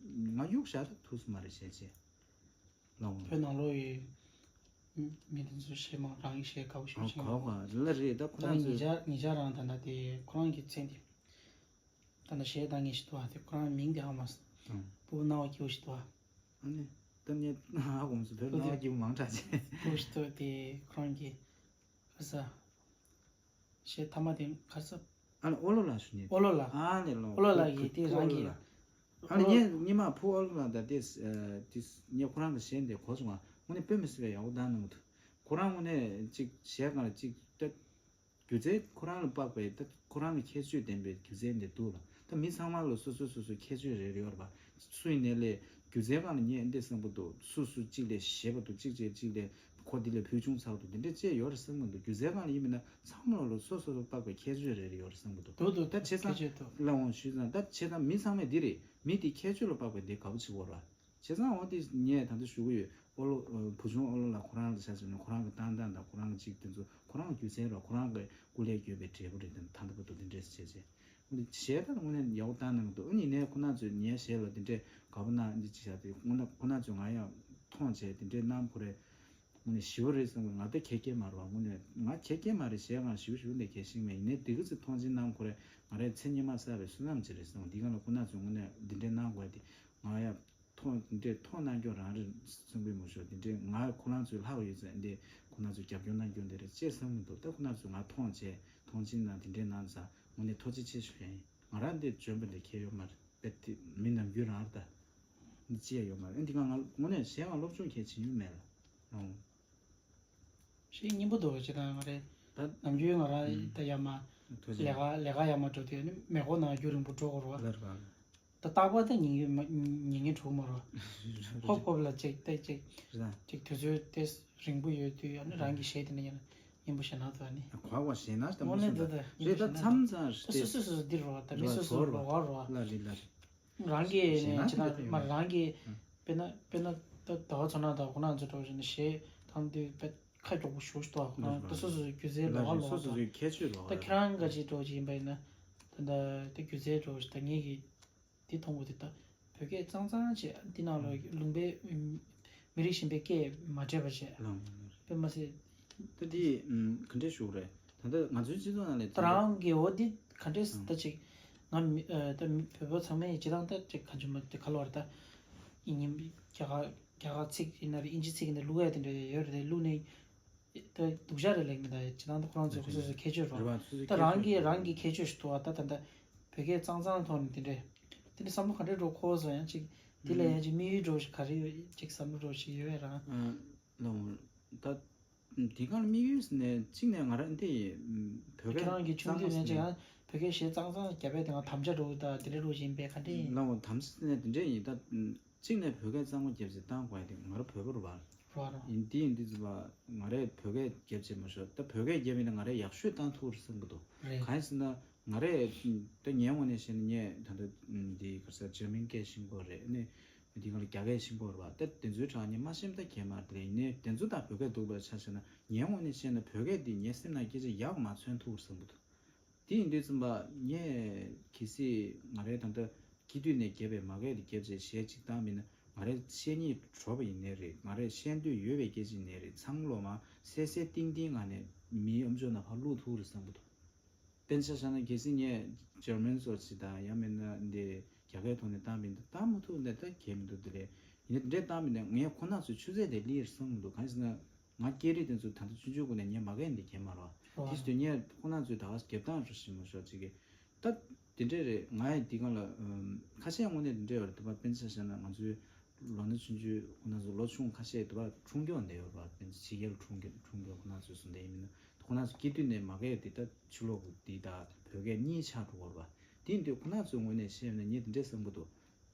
ང་གཡུག་བཞག་ད་ཐུག་སོང་མ་རེད་གཞས་ཆེ་ལ་འོང་། བོད་ནང་ལོགས་ཡི་མི་དེ་ཚོ་གཞས་མང་རང་གི་གཞས་དགའ་པོ་ཞུ་ཆེ་གོ་གོ་ལ་རེད། ད་ཁོ་ད་ནང་ངི་ཚོས་ཉེ་ཆར་ཉེ་ཆར་རང་ད་ལྟ་དེ་ཁོ་རང་གི་མཚན་དེ། ད་ནི་གཞས་བཏང་མཁན་ཞིག་འདུག་ཨ། དེ་ཁོ་རང་མིང་དེ་ཧ་མ་སོང་། ཨང་། སྤུ་གུ་རྣ་བ་སྐྱིད་པོ་ཞིག་འདུག་ཨ། ཨ་ནི། ད་ནི་ཧ་གོ་མ་སོང་། བོད་སྤུ་གུ་རྣ་བ་སྐྱིད་པོ་མང་དྲགས་ཆེ། སྤུ་གུ་ཞིག་འདུག་དེ་ཁོ་རང་གི་ག་ས། གཞས་མཐའ་མ་དེ་ག་ས། ཨ་ནི་ཨོ་ལོ་ལགས་ཞུ་ནི། ཨོ་ལོ་ལགས། ཨ་ནི་ལོ། ཨོ་ལོ་ལགས་ཀྱི་དེ་ཕུ་རང་ཨོ་ལོ་གི་ལགས། ཨ་ནི་ངས་ཉི་མ་ཕུ་ཨོ་ལོ་ལགས་ད་དེ་དེ་ངས་ཁོ་རང་གི་གཞས་འདི་གོ་སོང་ང་། དངོས་གནས་དཔེ་མི་སྲིད་པའི་ཡག་པོ་བཏང་གནང་འདུག་ཁོ་རང་དངོས་གནས་ཅིག་གཞས་སྒང་ལ་ཅིག་ད། སྒྱུ་རྩལ་ཁོ་རང་ལ་དཔག་པའི་ད་ཁོ་རང་གི་ཁྱད་ཆོས་ལྡན་པའི་སྒྱུ་རྩལ་འདི་འདུག་ལ། ད་མི་ཚང་མ་ལ་སོ་སོ་སོ་སོའི་ཁྱད་ཆོས་རེ་རེ་ཡོད་རེད་པ། སུ་ཡིན་ནའི་ལས་སྒྱུ་རྩལ་སྒང་ལ་ངས་འདི་བསམ་པ་འདུག་སུ་སུ་གཅིག་ལས་ཞེད་པ་འདུག་གཅིག་བྱས་གཅིག་ལས་ཁོ་འདི་ལས་ཕུལ་བྱུང་ཚགས་འདུག་འདི་འདྲས་བཅས་ཡོད་རེད་བསམ་གི་འདུག་སྒྱུ་རྩལ་སྒང་ལ་ཡིན་མིན་ན་ཚང་མ་ལ་སོ་སོ་སོ་དཔག་པའི་ཁྱད་ཆོས་རེ་རེ་ཡོད་རེད་བསམ་གི་འདུག་འདུག་འདུག་ད་བྱས་ཙང་ཁྱད་ཆོས་འདུག་ལ་འོང་ཞུས་ཙང་ད་བྱས་ཙང་མི་ཚང་མས་འདི་རེད། མི་འདི་ཁྱད་ཆོས་ལ་དཔག་པའི་འདི་དགའ་པོ་བྱེད་དགོས་རེད་པ། བྱས་ཙང་འོ་དེ་ངས་ད་ལྟ་ཞུ་གི་ཡོད། ཨོ་ལོ། བུ་ཆུང་ཨོ་ལོ་ལགས་ཁོ་རང་ལ་ཆ་བཞག་ན་ཁོ་རང་གི་བཏང་སྟངས་དང་ཁོ་རང་གི་ཅིག་དེ་ཚོ་ཁོ་རང་གི་སྒྱུ་རྩལ་རོ། ཁོ་རང་གི་སྐུ་ལས་བསྐྱོན་པའི་འབྲས་བུ་རེད། དེ་ད་ལྟ་བར་དུ་དེ་འདྲས་བྱས་བྱས། འོ་དེ་གཞས་ད་དངོས་གནས་ཡག་པོ་བཏང་གནང་གི་འདུག་ཨ་ནི་ནས་ཁོ་ན་ཚོས་ངའི་གཞས་ལ་དེ་འདྲས་དགའ་པོ་གནང་འདི་ཅི་བྱ་དེ་དངོས་གནས་ཁོ་ན་ཚོས་ང་ཡང་མཐོང་བྱས་དེ་འདྲས་གནང་ཁོ་རེད། དངོས་གནས་ཞི་བ་རེད་བསམ་གི། ང་ད་གད་སྐྱེལ་མ་རེད་པ། དངོས་གནས་ང་གད་སྐྱེལ་མ་རེད། གཞས་ང་ཞི་བ་ཞི་བ་འདི་གད་ཤིག་མེད། ཡིན་ནའི་དེ་ག་ཚོད་མཐོང་ཆེན་གནང་ཁོ་རེད། ང་རའི་མཚན་སྙན་མ་བསགས་པའི་བསོད་ནམས་ཅིག་རེད་བསམ་གི། འདི་ག་ལ་ཁོ་ན་ཚོས་དངོས་གནས་འདི་འདྲས་གནང་དགོས་དེ་ང་ཡང་། མཐོང་འདི་འདྲས་མཐོང་གནང་སྐྱོང་རང་རེད་བསམ་གི་མི་ཤོར། འདི་འདྲས་ང་ཁོ་རང་ཚོའི་ལྷག་ཡོད་ཚད་འདི་ཁོ་རང་ཚོས་རྒྱབ་སྐྱོར་གནང་སྐྱོང་འདི་རེད་ཅེས་བསམ་གི་འདུག་ད་ཁོ་རང་ཚོས་ང་མཐོང་བྱས་མཐོང་ཆེན་གནང་འདི་འདྲས་གནང་ཙང་དངོས་གནས་ཐུགས་རྗེ་ཆེ་ཞུ་ཡ་ཡིན། ང་རང་འདི་འཇོན་པ་འདི་ཁྱད་ཡོད་མ་རེད་པས། དེ་མི་ནམ་རྒྱུན་རང་རེད་ད། འདི་ཅི་ཡ་ཡོད་མ་རེད། འདི་ག་ང་དངོས་གནས་གཞས་ང་སློབ་སྦྱོང་གལ་ཆེ་ཡོད་མེད་ལ། ཨོ། ཞེས་སྙན་པོ་འདུག་ཅེས་དང་ང་རེད། ད་ནམ་རྒྱུན་ང་རང་ད་ཡར་མར་ཐུགས་རྗེ་ལས་ཀ་ལས་ཀ་ཡར་མར་འགྲོ་དུས་ནི་མེ་འཁོར་ནང་རྒྱུན་རིང་པོ་འགྲོ་དགོས་རེད་བ། ལར་བ། ད་རྟག་པར་ད་ཉན་ཡོད་མ་ཉན་ཉན་འགྲོ་གི་མ་རེད་བ། ཧོབ་ཧོབ་ལ་ཅིག་ད་ཅིག་རེད། ཅིག་དུས་ཚོད་དེ་རིང་པོ་ཡོད་དུས་ཨ་ནི་རང་གི་གཞས་དེ་ནི་ཡང་སྙན་པོ་ཞེ་ན་ད་ནི། གོ་བ་ཞེ་ན་ད་དངོས་གནས་ད་ད་རེད། ད་མཚམས་མཚམས་ད་སོ་སོ་སོ་སོ་འདི་རེད་བ། ད་མི་སོ་སོ་ལོགས་ཀ་རེད་བ། ལ་རེད་ལ་རེད། རང་གི་ཞེ་ན་ནས་ཅི་ད་ད་མ་རང་གི་ཨ། དཔེར་ན་དཔེར་ན་ད་ཟླ་བ་ཚོ་ན་ད་ཁོ་ན་ཚོ་འགྲོ་བཞིན་ཞེས་ཐང་དུས་དཔེ་ཁ་མགྱོགས་པོ་ཞུ་ཞུ་ད་ཁོ་ན་ད་སོ་སོ་སོ་སྒྱུ་རྩལ་ལོགས་ཀ་ལོགས་ཀ་ད། ད་ཁྱེད་རང་ག་ཅིག་འགྲོ་ཅིག་ཡིན་པ་ཡིན་ན་ད་ད་ད་སྒྱུ་རྩལ་འགྲོ་ཞིག་ད་ངེད་ཀྱི་འདི་མཐོང་གོ་དེ་ད་བོད་སྐད་གཙང་གཙང་བྱས་འདི་ནང་ལོགས་ལུང་པའི་མི་རིགས་གཞན་པའི་སྐད་མ་འདྲེས་པ་བྱས་དཔེ་མ་སྲིད། ད་འདི་ག་འདྲས་ཞུ་དགོས་རེད། ད་ལྟ་ང་ཚོའི་སྤྱི་ཚོགས་ནང་ལ་ད་རང་གི་འོ་འདི་ག་འདྲས་ད་ཅིག་ང་མི་ད་མི་བོད་པ་ཚང་མས་ཇི་ལྟར་ད་ཅིག་ག་འཇུ་མ་དེ་ག་ལོར་ད་ཨིན་ཉིན་རྒྱ་གར་རྒྱ་གར་ཚིག་ཡིན་ན་རེད། ཨིན་ཇི་ཚིག་ཡིན་ན་བླུག་ཡ་དེ་འདྲ་ཡོད་རེད། བླུག་ནས་ད་སྡུག་ཅག་རེད་ལེགས་མི་ད་ཇི་ལྟར་ད་ཁོ་རང་ཚོའི་ཁོ་ཚོ་ཚོ་ཁྱད་ཆོས་རེད་བ། ད་རང་གི་རང་གི་ཁྱད་ཆོས་ཞིག་འདུག་བ། ད་ད་ད་བོད་སྐད་གཙང་གཙང་ཐོག་ནས་དེ་འདྲས་དེ་འདྲ་བསམ་བློ་ག་འདྲས་འགྲོ་ཁོ་བཟོ་ཡང་ཅིག་དེ་ལ་ཡང་ཅིག་དམིགས་ཡུལ་འགྲོ་ཞིག་ག་རེ་ཡོད་ཅིག་བསམ་བློ་འགྲོ་ཞིག་ཡོད་རང་། ལོ། ད། འདི་གང་ལ་དམིགས་ཡུལ་ཟེར་ནས་གཅིག་ནས་ང་རང་འདི་བོད་སྐད་ཁྱེད་རང་གི་ཆུང་དུས་ནས་ཅིག་ཡང་བོད་སྐད་གཞས་གཙང་གཙང་རྒྱབ་པའི་དེ་ང་དམ་བཅའ་འགྲོ་གི་ད་དེ་འདྲ་འགྲོ་བཞིན་པའི་ག་འདྲ་ཡིན། ལོ་དམ་བཅའ་ཟེར་ནས་དེ་འདྲ་ཡིན། ད་གཅིག་ནས་བོད་སྐད་གཙང་མ་རྒྱབ་ཟེར་བཏང་དགོས་ཡ་དེ་ང་རང་བོད་པ་རུ་བ། ཡིན་དེ་ཡིན་དུས་ཙམ་པ་ང་རས་བོད་སྐད་རྒྱབ་བྱས་མ་ཤོག་ད་བོད་སྐད་རྒྱབ་ཡིན་ན་ང་རས་ཡག་ཤོས་བཏང་ཐུབ་རེད་བསམ་གི་འདུག་རེད། གང་ཡིན་ཟེར་ན་ང་རས་ད་ངའི་ངོས་ནས་བཤད་ན་ངས་ད་ལྟ་འདི་ག་ས་འཇར་མན་སྐད་ཤེས་ཀྱི་ཡོད་རེད། ཨ་ནི་འདི་ག་ལ་རྒྱ་སྐད་ཤེས་ཀྱི་ཡོད་རེད་པ། ད་དེ་ཚོའི་གྲས་ངས་མ་ཤེས་ན་ད་གལ་མ་རེད། དེ་ཡིན་ནའི་དེ་ཚོ་དང་བོད་སྐད་འདུག་པ་ཆ་བཞག་ན་ངའི་ངོས་ནས་བཤད་ན་བོད་སྐད་འདི་ངའི་སེམས་ནང་སྐད་ཆ་ཡག་མ་མཚོན་ཐུབ་རེད་བསམ་གི་འདུག་དེ་ཡིན་དུས་ཙམ་པ་ངས་གལ་སྲིད་ང་རའི་ད་ལྟ་སྐྱེས་དུས་ནས་བརྒྱབ་པའི་མ་སྐད་དེ་བརྒྱབ་བྱས་གཞས་གཅིག་བཏང་མིན་ན་ང་རའི་བཤད་སྙིང་བྲོ་བ་ཡིན་ནའི་རེད། ང་རའི་བཤད་འདོད་ཡོད་པའི་སྐད་ཆ་ཡིན་ནའི་རེད། ཚང་མ་ལོ་མ་གསལ་གསལ་ཏིང་ཏིང་ངང་ནས་མིའི་ཨམ་ཅོག་ནང་ཕར་བླུག་ཐུབ་རེད་བསམ་གྱི་འདུག་དཔེར་ན་ཆ་བཞག་ན་གལ་སྲིད་ངས་འཇར་མན་སོགས་ཅིག་དང་ཡང་མིན་ན་འདི་རྒྱ་སྐད་ཐོག་ནས་བཏང་མིན་ན་བཏང་མ་ཐུབ་ན་ད་གལ་མི་འདུག་དེ་ལས་ཡིན་ན་དེ་འདྲས་བཏང་མིན་ན་ངས་ཁོ་ན་ཚོའི་ཆུ་ཚད་དེ་སླེབས་རེད་བསམ་གྱི་འདུག་གང་ཡིན་ཟེར་ན། ང་སྐད་རིགས་དེ་ཚོ་ད་ལྟ་ཆུང་ཆུང་ཀུན་ནས་ངས་མ་གས་འདི་གས་མ་རོ། ཨོ། དེ་བཞིན་དུ་ངས་ཁོ་ན་ཚོའི་ད་ག་སྒེབ་སྟངས་རུ་ཞིག་མ་ཤོག་ཅིག་གི་ད་དེ་འདྲས་རེད། ང་ཡི་འདི་གང་ལ་ཁ་ཤས་དངོས་གནས་དེ་འདྲས་ཡོད་རེད། དུ་བ་དཔེར་ན་ཆ་བཞག་ན་ང་ཚོའི་ལོ་ན་ཆུང་ཆུང་ཁོ་ན་ཚོ་ལོ་ཆུང་ཁ་ཤས་དུ་བ་ཁྲུང་སྐྱོང་བསྡད་ཡོད་རེད་པ། དཔེར་ན་ཕྱི་རྒྱལ་ཁྲུང་སྐྱོང་ཁྲུང་སྐྱོང་ཁོ་ན་ཚོས་སུ་བསྡད་ཡིན་མིན་ན་ཁོ་ན་ཚོ་སྐྱེ་དུས་ནས་མ་གས་དེ་ད་ཕྱི་ལོགས་ཀྱི་འདི་དང་བོད་སྐད་གཉིས་ཆགས་འགྲོ་གི་རེད་པ། དེ་ཡིན་དུས་ཁོ་ན་ཚོའི་ངོས་ནས་བཤད་ན་ངས་དེ་འདྲས་བསམ་གྱི་འདུག་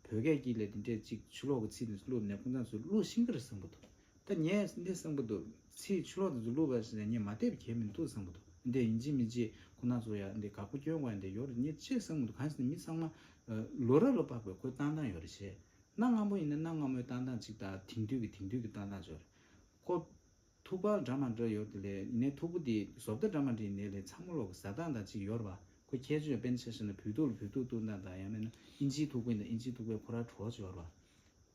བོད་སྐད་ཀྱི་ལས་དེ་འདྲས་ཅིག་ཕྱི་ལོགས་ཀྱི་ཚིག་དེ་ཚོ་བླུགས་ནས་ཁོ་ཚོ་ཚོས་བླུགས་ཤེས་ཀྱི་རེད་བསམ་གྱི་འདུག་ད་ངས་འདི་བསམ་གྱི་འདུག་ཚིག་ཕྱི་ལོགས་དེ་ཚོ་བླུགས་པ་ཞིག་ནས་ངས་མ་བལྟས་པ་གལ་མི་འདུག་བསམ་གྱི་འདུག་འདི་ཡིན་གཅིག་མིན་གཅིག་ཁོ་ན་ཚོ་ཡ་འདི་དགག་པ་སྐྱོན་དགོས་ཡ་འདི་ཡོད་རེད། ངས་ཅི་བསམ་གྱི་འདུག་གང་ཟེར་ན་མི་ཚང་མ་ལོ་རབས་ལ་དཔག་པའི་ཁོའི་བཏང་སྟངས་ཡོད་རེད་བྱས། གནའ་སྔ་མོ་ཡིན་ན་གནའ་སྔ་མོའི་བཏང་སྟངས་ཅིག་དང་དེང་དུས་ཀྱི་དེང་དུས་ཀྱི་བཏང་སྟངས་ཅིག་ཡོད་རེད། ཁོ་ཐུག་པ་འདྲ་མ་འདྲ་ཡོད་དེ་ལས་ཡིན་ནའི་ཐུག་པ་དེ་བཟོ་ལྟ་འདྲ་མ་འདྲ་ཡིན་ནའི་ལས་ཚང་མ་ལོག་གི་ཟ་སྟངས་དང་གཅིག་ཡོད་རེད་པ། ཁོ་ཁྱད་ཆོས་དཔེར་ན་ཆ་བཞག་ན་བོད་ཐུག་ལ་བོད་ཐུག་བཏུང་སྟངས་དང་ཡང་མིན་ན་ཨིན་ཇིའི་ཐུག་པ་ཡིན་ན་ཨིན་ཇིའི་ཐུག་པས་ཁོ་རང་བྲོ་བ་ཅིག་ཡོད་རེད་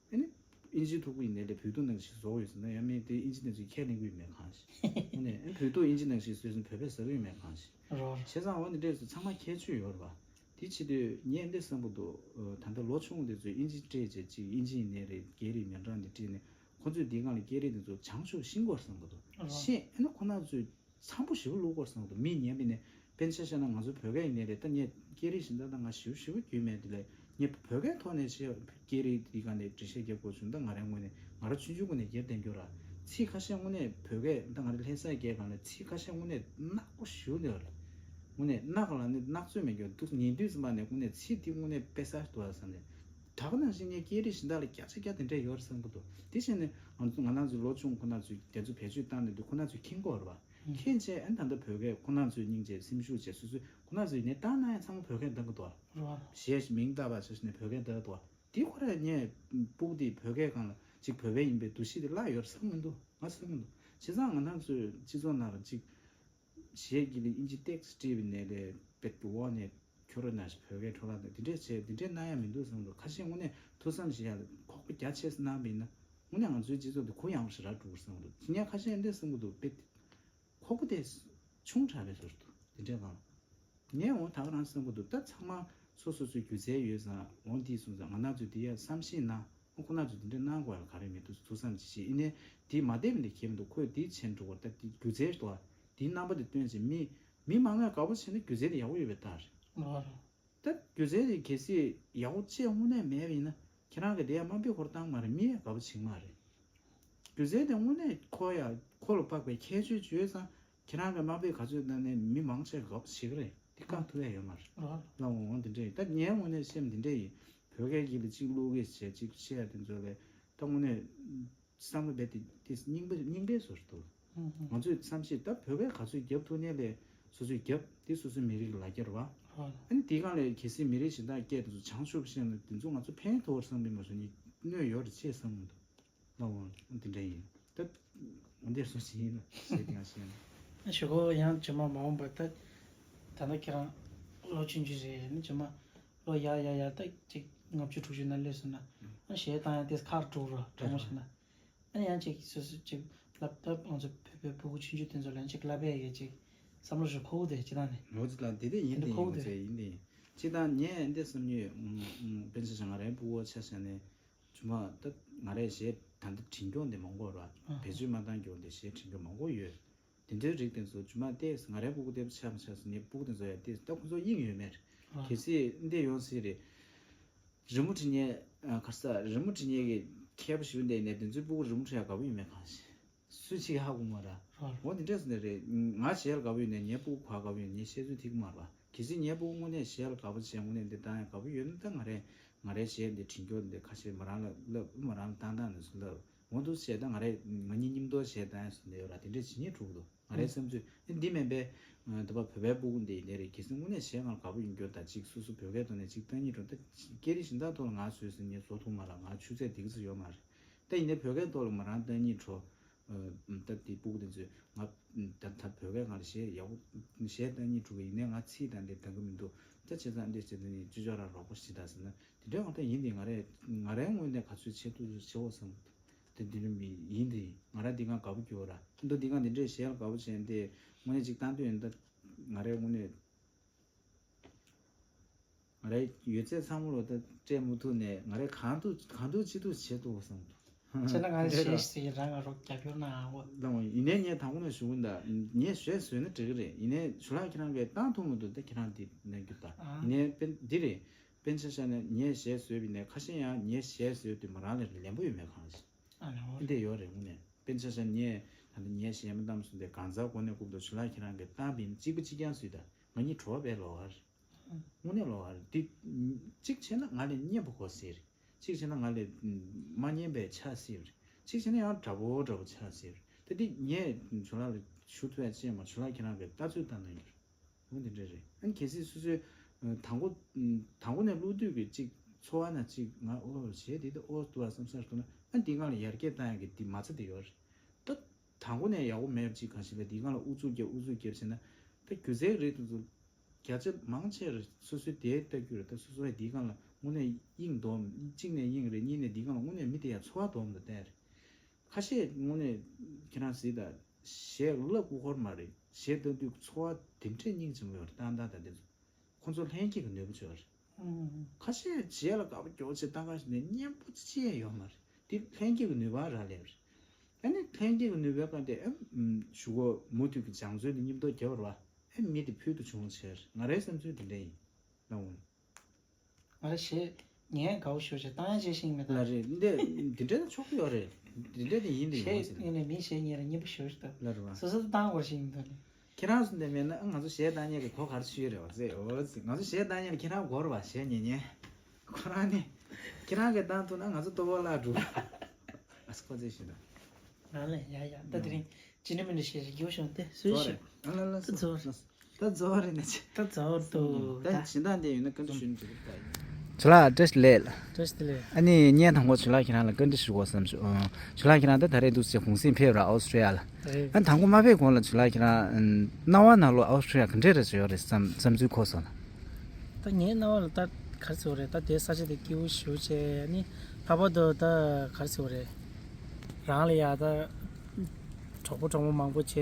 པ། ཨ་ནི་ཨིན་ཇིའི་ཐུག་པ་ཡིན་ནའི་ལས་བོད་ཐུག་ནང་བཞིན་བཟོ་དགོས་ཟེར་ན་ཡང་མིན་དེ་ཨིན་ཇི་ནང་བཞིན་ཁས་ལེན་གི་ཡོད་མེད་གང་ཞིག་དངོས་གནས་ཨ་ནི་བོད་ཐུག་ཨིན་ཇི་ནང་བཞིན་བཟོས་ཟིན་བོད་པས་ཟ་གི་ཡོད་མེད་གང་ཞིག་རོ། བྱས་ཙང་འོ་འདི་འདྲས་སུ་ཚང་མ་ཁྱད་ཆོས་ཡོད་རེད་པ། དེ་བྱེད་དུས་ངས་འདི་བསམ་གྱི་འདུག་ད་ལྟ་ལོ་ཆུང་འདི་ཚོས་ཨིན་ཇི་སྤྲད་བྱས་ཅིག་ཨིན་ཇི་ཡིན་ནའི་རེད། སྐད་རིགས་མི་འདྲ་འདི་སྤྲད་ནས་ཁོ་ཚོས་འདི་སྒང་ལ་སྐད་རིགས་འདི་ཚོ་བྱང་ཆུབ་ཤེས་དགོས་བསམ་གྱི་འདུག་ཨ། ཤེས་ཨ་ནི་ཁོ་ན་ཚོས་འཚམ་པོ་ཞེ་པོ་བླུག་དགོས་བསམ་གྱི་འདུག་མི་ཉན་པས་ནས་དཔེར་ན་ཆ་བཞག་ན་ང་ཚོ་བོད་སྐད་ཡིན་ནའི་རེད། ད་ངས་སྐད་རིགས་གཞན་དག་དང་ང་ཞེ་པོ་ཞེ་པོ་རྒྱུས་མེད་དེ་ལས་ངས་བོད་སྐད་ཐོག་ནས་བཤད་སྐད་རིགས་འདི་སྒང་ནས་འགྲེལ་བཤད་རྒྱབ་དགོས་བྱུང་། ད་ང་རའི་ངོས་ནས་ང་རང་ཆུང་ཆུང་ངོས་ནས་རྒྱབ་བསྡད་རྒྱུ་ར་ཚིག་ཁ་ཤས་དངོས་གནས་བོད་སྐད་ད་ང་རའི་ལྷ་སའི་སྐད་སྒང་ལ་ཚིག་ཁ་ཤས་དངོས་གནས་ནག་པོ་ཞེ་པོ་འདུག་ར། དངོས་གནས་ནག་ལ་ནི་ནག་ཚོད་མེད་རྒྱུ་འདུག་ཉན་དུས་ཙམ་པ་ནས་དངོས་གནས་ཚིག་འདི་དངོས་གནས་དཔེ་གསར་འདུག་ཨ་བསམ་ནས། ད་ག་ནང་བཞིན་ངས་སྐད་རིགས་གཞན་དག་ལ་བརྒྱ་ཆ་བརྒྱ་དེ་འདྲས་ཡོད་རེད་བསམ་གྱི་འདུག་དེ་བཞིན་ནི་ང་ཚོ་ང་རང་ཚོའི་ལོ་ཆུང་ཁོ་ན་ཚོས་དེ་ཚོ་བེད་སྤྱོད་བཏང་ནས་འདུག་ཁོ་ན་ཚོས་མཁྱེན་གྱི་ཡོད་རེད་པ། མཁྱེན་བྱས་ཨ་ནི་ད་ལྟ་བོད་སྐད་ཁོ་ན་ཚོའི་སྙིང་རྗེ་སེམས་ཤུགས་བྱས་སོ་སོས་ཁོ་ན་ཚོས་ནས་བཏང་ན་ཡང་ཚང་མ་བོད་སྐད་འདང་གི་འདུག་ཨ། རེད་པ། གཞས་མིང་བཏགས་པ་བྱས་ནས་བོད་སྐད་འདང་གི་འདུག་ཨ། དེ་ཁོ་རང་ངས་སྤུ་གུ་དེ་བོད་སྐད་སྒང་ལ་ཅིག་བོད་པ་ཡིན་པའི་འདུ་ཤེས་དེ་བརླག་ཡོད་རེད་བསམ་གྱི་འདུག་ང་བསམ་གྱི་འདུག་བྱས་ཙང་ང་རང་ཚོའི་སྤྱི་ཚོགས་ནང་ལ་ཅིག་གཞས་ཀྱི་ལ་ཨིན་ཇི་ཏེག་སི་བྲིས་པའི་ནས་ལས་བེད་ཀྱི་འོག་ནས་ཁྱོད་རང་ནང་བཞིན་བོད་སྐད་འཕྲོ་བརླག་དང་དེ་འདྲས་བྱས་དེ་འདྲས་གནང་ཡ་མི་འདུག་བསམ་འདུག་ཁ་ཤས་དངོས་གནས་ཐུགས་བསམ་བཞེས་ཡ་ལ་ཁོག་པ་རྒྱ་ཆེ་ཙམ་གནང་བ་ཡིན་ན་དངོས་གནས་ང་ཚོའི་སྤྱི་ཚོགས་འདི་གུ་ཡངས་པ་ཞིག་རག་འགྲོ་གི་རེད་བསམ་འདུག་དེ་ནས་ཁ་ཤས་འདི་བསམ་གྱི་འདུག་དཔེ་ཁོག་པ་དེ་ཆུང་དྲགས་པའི་བཟོ་འདུག་དེ་འདྲས་གང་ལ་ངས་འོང་ད་ག་རང་བསམ་གྱི་འདུག་ད་ཚང་མ་སོ་སོ་སོའི་སྒྱུ་རྩལ་ཡོད་ཙང་འོང་དེ་སོང་ཙང་ང་རང་ཚོས་དེ་ཡ་བསམ་ཤེས་ན། ཁོ་ན་ཚོས་དེ་འདྲ་གནང་དགོས་ཡ་ག་རེ་མི་འདུག་ཐུགས་བསམ་ཅིག་བཞེས་ཡིན་ནའི་དེ་མ་བསྡད་པ་འདི་ཁྱེད་མི་འདུག་ཁོས་དེ་བྱེད་འགྲོ་བར་ད་དེ་སྒྱུ་རྩལ་འདུག་བ། དེའི་རྣམ་པ་དེ་སྟོན་བྱས་མི་མི་མང་ང་དགའ་པོ་བྱས་ན་སྒྱུ་རྩལ་དེ་ཡག་པོ་ཡོད་པའི་རྟགས་རེད། ལོ་རེད། ད་སྒྱུ་རྩལ་དེ་གལ་སྲིད་ཡག་པོ་བྱས་དངོས་གནས་མེད་པ་ཡིན་ན་ཁྱེད་རང་གི་དེ་ཡ་དམའ་འབེབས་ཁོར་བཏང་མ་རེད། མི་ཡ་དགའ་པོ་བྱེད་མ་རེད། སྒྱུ་རྩལ་དེ་དངོས་གནས་ཁོ་ཡ་ཁོ་ལ་དཔག་པའི་ཁྱད་ཆོས་ཅིག་ཡོད་ཙང་། ཁྱེད་རང་གི་དམའ་འབེབས་ག་ཚོད་གནང་ནས་མི་མང་ཆེ་དགའ་པོ་བྱེད་ཀྱི་རེད། འདི་བཀག་ཐུབ་ཡ་ཡོད་མ་རེད། རོ། ལ་འོང་འོང་འདི་འདྲ་ཡིན། ད་ངའི་ངོས་ནས་སེམས་འདི་འདྲ་ཡིན། བོད་སྐད་ཀྱི་ལ་གཅིག་བླུག་གི་བྱས་གཅིག་བཤད་ཡ་དེ་ཚོ་ལས་ད་དངོས་གནས་བསམ་བློ་རྦད་དེ་དེ་རྙིང་པ་རྙིང་པའི་བཟོ་འདུག་ང་ཚོས་བསམ་ཤེས་ད་བོད་སྐད་ག་ཚོད་རྒྱབ་ཐུབ་ནས་ལས་སོ་སོས་རྒྱབ་དེ་སོ་སོའི་མི་རིགས་ལ་ལ་རྒྱ་རེད་བ། རོ། ཨ་ནི་དེའི་སྒང་ལས་གལ་སྲིད་མི་རིགས་གཞན་དག་སྐད་དེ་ཚོ་བྱང་ཆུབ་བཤད་ན་དེ་ཚོ་ང་ཚོ་ཕན་ཐོགས་བསམ་པའི་མ་བཟོ་ནི་གནོད་ཡོད་རེད་ཅེས་བསམ་གྱི་འདུག་ལ་འོང་འདི་འདྲ་ཡིན། ད་འོ་འདིར་སོ་ཞིག་ཡིན་ལ་ཞེས་ཀྱང་ཤེས་ན། ཞུ་གོ་ཡང་ཇི་མ་མ་འོངས་པ་ད་ད་ལྟ་ཁྱེད་རང་ལོ་ཆུང་ཆུང་རེད་ནི་ཇི་མ་ལོ་ཡར་ཡར་ཡར་ད་ཅིག་ལྔ་བཅུ་དྲུག་ཅུ་ན་སླེབས་སོང་ན་ཨ་གཞས་བཏང་ཡང་དེ་ཁར་འགྲོ་རོ་དྲང་མོ་བཤད་ན་ཨ་ཡང་ཅིག་སོ་སོ་ཅིག་ལབ་ད་ང་ཚོ་བོད་པའི་ཕྲུ་གུ་ཆུང་ཆུང་དེ་ཚོ་ལ་ཡང་ཅིག་ལབ་ཡ་ཡ་ཅིག་བསམ་བློ་ཞིག་འཁོར་གི་དེ་ཅི་ད་ནི་ངོ་ཚ་ལ་དེ་དེ་ཡིན་དེ་ཡིན་ངོ་ཚ་ཡིན་དེ་ཡིན་ཅི་ད་ངས་འདི་བསམ་ཉོས་དཔེ་ཆ་ཆ་ང་རའི་ཕྲུ་གུ་ཆ་བཞག་ནས། ཇུ་མ་ད་ང་རའི་གཞས་ད་ལྟ་བྲིས་སྐྱོང་དེ་མང་པོ་ར་ཨ། བེད་སྤྱོད་མ་བཏང་སྐྱོང་དེ་གཞས་བྲིས་སྐྱོང་མང་པོ་ཡོད། དེ་འདྲའི་རིགས་དེ་ཚོ་ཇུ་མ་ཏེས་ང་རའི་སྤུ་གུ་དེ་ཆ་མ་ཆ་སོང་ངའི་སྤུ་གུ་དེ་ཚོ་ཡ་ཏེས་ད་ཁོ་ཚོ་དབྱིངས་ཡོད་མེད་རེད། ཨ། གལ་སྲིད་འདི་ཡོང་སྲིད་རེད། རི་མོ་བྲིས་ཉེ་ཨ་གར་ས་རི་མོ་བྲིས་ཉེ་གི་མཁས་པོ་ཞིག་འདས་ནས་དེ་ཚོའི་སྤུ་གུ་རི་མོ་བྲིས་ཡ་དགའ་པོ་ཡོད་མེད་གང་ཞིག་སུས་ཅིག་ཧ་གོ་མ་ར། ཨ། འོ་དེ་འདྲས་སོང་ནས་རེད། ང་གཞས་ལ་དགའ་པོ་ཡོད་ནས་ངའི་སྤུ་གུ་ག་དགའ་པོ་ཡོད་ངས་བཤད་ཚུལ་ཐིག་མ་ར། གལ་སྲིད་ངའི་སྤུ་གུ་དངོས་གནས་གཞས་ལ་དགའ་པོ་བྱས་དངོས་གནས་འདི་བཏང་ཡ་དགའ་པོ་ཡོད་ན་ད་ང་རེ་ང་རེ་གཞས་འདི་བྲིས་སྐྱོར་འདི་ཁ་ཤས་མོ་རང་ལ་བསླབ་མོ་རང་ལ་བཏང་སྟངས་འདི་ཚོ་བསླབ། འོ་འདུག་བྱས་ད་ང་རེ་ང་གཉིས་མཉམ་དུ་གཞས་བཏང་ཡ་སུ་འདི་ཡོད་ར་དེ་འདྲས་བྱེད་སྙིང་བྲོ་གི་འདུག་ང་རེ་བསམ་ཚུལ་ཨེ་འདི་མིན་པས། ད་བ་བོད་པའི་སྤུ་གུ་འདི་ཡིན་ནའི་རེད་གལ་སྲིད་དངོས་གནས་གཞས་ང་དགའ་པོ་ཡིན་རྒྱུ་ད་ཅིག་སོ་སོ་བོད་སྐད་ཐོག་ནས་ཅིག་བཏང་སྙིང་བྲོ་ད་སྐད་རིགས་གཞན་དག་ཐོག་ལ་ང་བཟོས་ཟིན་ངས་བཟོ་ཐུབ་མ་ར་ང་ཆུ་ཚད་འདི་ག་ཚོད་ཡོད་མ་རེད། ད་ཡིན་ནའི་བོད་སྐད་ཐོག་ལ་མ་རང་བཏང་སྙིང་བྲོ། ད་དེ་སྤུ་གུ་དེ་ཚོས་ང་ད་ད་བོད་སྐད་ང་ལ་གཞས་ཡག་པོ་གཞས་བཏང་སྙིང་བྲོ་གི་ཡིན་ནའི་ང་ཚིག་དང་འདི་འདང་གི་མི་འདུག་ད་བྱས་ཙང་འདི་བྱས་ཙང་ནི་ཅི་ཅོག་ར་རོགས་པ་ཞིག་ད་ཟེར་ན་དེ་འདྲའི་ང་ད་ཡིན་དེ་ང་རེ་ང་རའི་ངོས་ནས་ག་ཚོད་བྱེད་ཐུབ་ཐུབ་བྱེད་འོ་བསམ། དེ་འདི་འདྲ་མི་ཡིན་དེ་ང་ར་འདི་ག་དགའ་པོ་སྐྱོ་ར་འདུག་འདི་ག་འདི་འདྲའི་གཞས་ལ་དགའ་པོ་བྱས་འདི་དངོས་གནས་ཅིག་བཏང་འདོད་ཡོད་ད་ང་རའི་དངོས་གནས། ང་རའི་ཡོད་ཚད་ཚང་མ་ལོ་ད་སྤྲད་མུ་ཐུག་ནས་ང་རའི་གང་ཐུག་གང་ཐུག་ཅི་ཐུག་བྱེད་ཐུབ་བསམ་འདུག་བྱས་ན་ང་རའི་གཞས་ཤིག་རང་ང་རོགས་རྒྱབ་སྐྱོར་གནང་ཨ་འོ། ལ་འོ་ཡིན་ནའི་ངས་དང་པོ་ནས་ཞུ་གི་འདུག་ངས་གཞས་བཟོས་ན་འགྲིག་གི་རེད་ཡིན་ནའི་ཞུ་ལག་ཁྱེད་རང་གིས་བཏང་ཐུབ་མི་འདུག་ད་ཁྱེད་རང་འདི་ནས་རྒྱུ་ད་ཡིན་ནའི་དཔེ་འདི་རེད། དཔེ་ཆ་བཞག་ན་ངས་གཞས་བཟོས་པ་ཡིན་ནའི་ཁ་ཤས་ཡང་ངས་གཞས་བཟོས་དུས་མ་རང་ལས་ལན་པོ་ཡོད་མེད་གང་ཞིག་ཨ་ལ་འོ། འདི་ཡོད་རེད་དངོས་གནས། དཔེ་ཆ་བཞག་ངས་ད་ལྟ་ངས་གཞས་མ་བཏང་སོང་སྟེ་གང་ཟག་གོ་གནས་སྐུབ་ཏུ་ཞུ་ལག་ཁྱེད་རང་གིས་བཏང་པ་ཡིན་གཅིག་པ་གཅིག་རྐྱང་བཟོས་ད་ང་གཉིས་བྲོ་བ་བས་ལོག་ཨར། དངོས་གནས་ལོག་ཨར་འདི་གཅིག་བྱས་ན་ང་ལས་སྙན་པོ་གོ་ཟེར། གཅིག་བྱས་ན་ང་ལས་མ་སྙན་པའི་ཆ་ཟེར། གཅིག་བྱས་ན་ཡང་འདྲ་པོ་འདྲ་པོ་ཆ་ཟེར། ད་འདི་ངས་ཞུ་ལག་ལ་ཞུ་ཐུབ་ཡ་ཅེས་མ་ཞུ་ལག་ཁྱེད་རང་གིས་ལྟ་ཚུལ་བཏང་གནང་རྒྱུར། འོ་འདི་འདྲ་རེད། ཨ་ནི་གལ་སྲིད་སོ་སོའི་དང་པོ་དང་པོ་ནས་བློ་འདོད་ཀྱི་ཅིག་ཚོར་བ་ན་ཅིག་ང་ཨོ་གཞས་འདི་ད་ཨོ་འདུག་བ་བསམ་སར་འདུག་ན་ཨ་འདི་སྒང་ལ་ཡར་རྒྱས་བཏང་ཡག་གི་འདི་མ་རྩ་འདི་ཡོད་རེད། ད་དང་པོ་ནས་ཡག་པོ་མེད་པ་ཅིག་གང་ཞིག་ལ་འདི་སྒང་ལ་ཨུ་ཚུགས་རྒྱབ་ཨུ་ཚུགས་རྒྱབ་བྱས་ན་ད་སྒྱུ་རྩལ་རིགས་དེ་ཚོ་བརྒྱ་ཆ་མང་ཆེ་རེད་སོ་སོའི་དེའི་ལྟ་རྒྱུ་རེད། ད་སོ་སོ་ཡ་འདི་སྒང་ལ་དངོས་གནས་དབྱིངས་སྡོམ་གཅིག་ནས་དབྱིངས་རེད་གཉིས་ནས་འདི་སྒང་ལ་དངོས་གནས་མི་དེ་ཡ་ཚོར་བ་སྡོམ་དང་བསྟན་རེད། ཁ་ཤས་དངོས་གནས་ཁྱེད་རང་གཟིགས་དང་། གཞས་བསླབ་དགོས་སྐོར་མ་རེད། གཞས་བཏང་དུས་ཚོར་བ་དེ་འདྲས་སྙིང་རྗེ་མོ་ཡོད་རེད་ཏན་ཏན་དང་དེ་ཚོ། ཁོ་ཚོ་ལྷན་སྐྱེས་ཀྱི་ནུས་པ་ཅིག་ཡོད་རེད། ཁ་ཤས་གཞས་ལ་དགའ་པོ་སྐྱོ་བོ་བྱེད་ལྟ་ག་ཞིག་ནས་སྙན་པོ་ཅི་ཡང་ཡོད་མ་རེད། དེ་ལྷན་སྐྱེས་ཀྱི་ནུས་པ་རག་ལས་རེད། ཨ་ནི་ལྷན་སྐྱེས་ཀྱི་ནུས་པའི་སྒང་དེ་ཨ་ཞུ་གོ་མུ་མཐུད་ཀྱི་སྦྱང་བརྩོན་དེ་མཉམ་དུ་རྒྱབ་པ་རེད་བ། ཨ་མི་དེ་ཕུལ་དུ་བྱུང་བྱས་རེད། ང་རའི་བསམ་ཚུལ་དེ་འདྲས་ཡིན། ལགས་འོང་། ང་ར་གཞས་ངས་དགའ་བོ་ཤོར་ཞེས་བཏང་ཡ་བྱེད་ཤེས་མེད་ལ་ད། རེད་འདི་འདི་འདྲ་ཆོག་གི་ཡོད་རེད། འདི་འདྲ་དེ་ཡིན་དེ་ཡིན་གཞས་ཟེར། ངས་ནས་མིའི་གཞས་ཉན་ལ་སྙན་པོ་ཤོར་ཞིག་ལྟ། ལ་རེད་བ། སོ་སོ་བཏང་དགོས་ཤེས་མི་འདུག་ནས། ཁྱེད་རང་སུ་འདི་མེད་ན་ཨ་ང་ཚོ་གཞས་བཏང་མཁན་གྱི་གོ་གར་ཆུ་ཡོད་རེད་བ་ཟེར་འོ་ཟེར། ང་ཚོ་གཞས་བཏང་མཁན་ལ་ཁྱེད་རང་དགོས་རེད་བ་གཞས་ཉན་མཁན། ཁོ་རང་ནི། ཁྱེད་རང་གིས་བཏང་ཐུབ་ན་ང་ཚོ་ལྟོ་བ་བརླག་འགྲོ། ཨ་སི་ཁོ་ཚོས་ཤེས་དང་། ང་ལ་ཡ་ཡ་ད་དེ་རིང་ཇི་འདྲ་མི་འདྲ་བཤད་ཞིག་རྒྱུགས་བྱུང་སྟེ་སུས་ཤེས། ད་རྫོགས་རེད་ན་ཅི། ད་རྫོགས་རེད་ན་ཅི། ད་གཞན་དག་འདི་ཡོད་ན་བཀའ་འདྲི་ཞུ་ན་འགྲིག་གི་རེད་ད། ཇོ་ལགས་བཀྲ་ཤིས་བདེ་ལེགས། བཀྲ་ཤིས་བདེ་ལེགས། ཨ་ནི་ངས་དང་པོ་ཇོ་ལགས་ཁྱེད་རང་ལ་བཀའ་འདྲི་ཞུ་དགོས་བསམ་བྱུང་། ཇོ་ལགས་ཁྱེད་རང་ད་ད་རེས་འདུག་སེ་གུང་སེང་ཕེབས་ར་ཨོ་སི་ཀྲི་ཡ་ལ། རེད། ཨ་ནི་དང་པོ་མ་ཕེབས་གོང་ལ་ཇོ་ལགས་ཁྱེད་རང་སྣང་བ་ནང་ལོགས་ཨོ་སི་ཀྲི་ཡ་ག་འདྲས་རེད་བཟོ་ཡོད་རེད་བསམ་བསམ་ཚུལ་འཁོར་སོང་ལ། ད་ངའི་སྣང་བ་ལ་ད་ག་རེ་ཟེར་དགོས་རེད། ད་དེ་ས་ཆ་དེ་སྐྱིད་པོ་ཞེ་པོ་བྱས་ཨ་ནི་ལྷག་པར་དུ་ད་ག་རེ་ཟེར་དགོས་རེད། རང་ལ་ཡ་ད་གྲོགས་པོ་གྲོགས་མོ་མང་པོ་བྱས་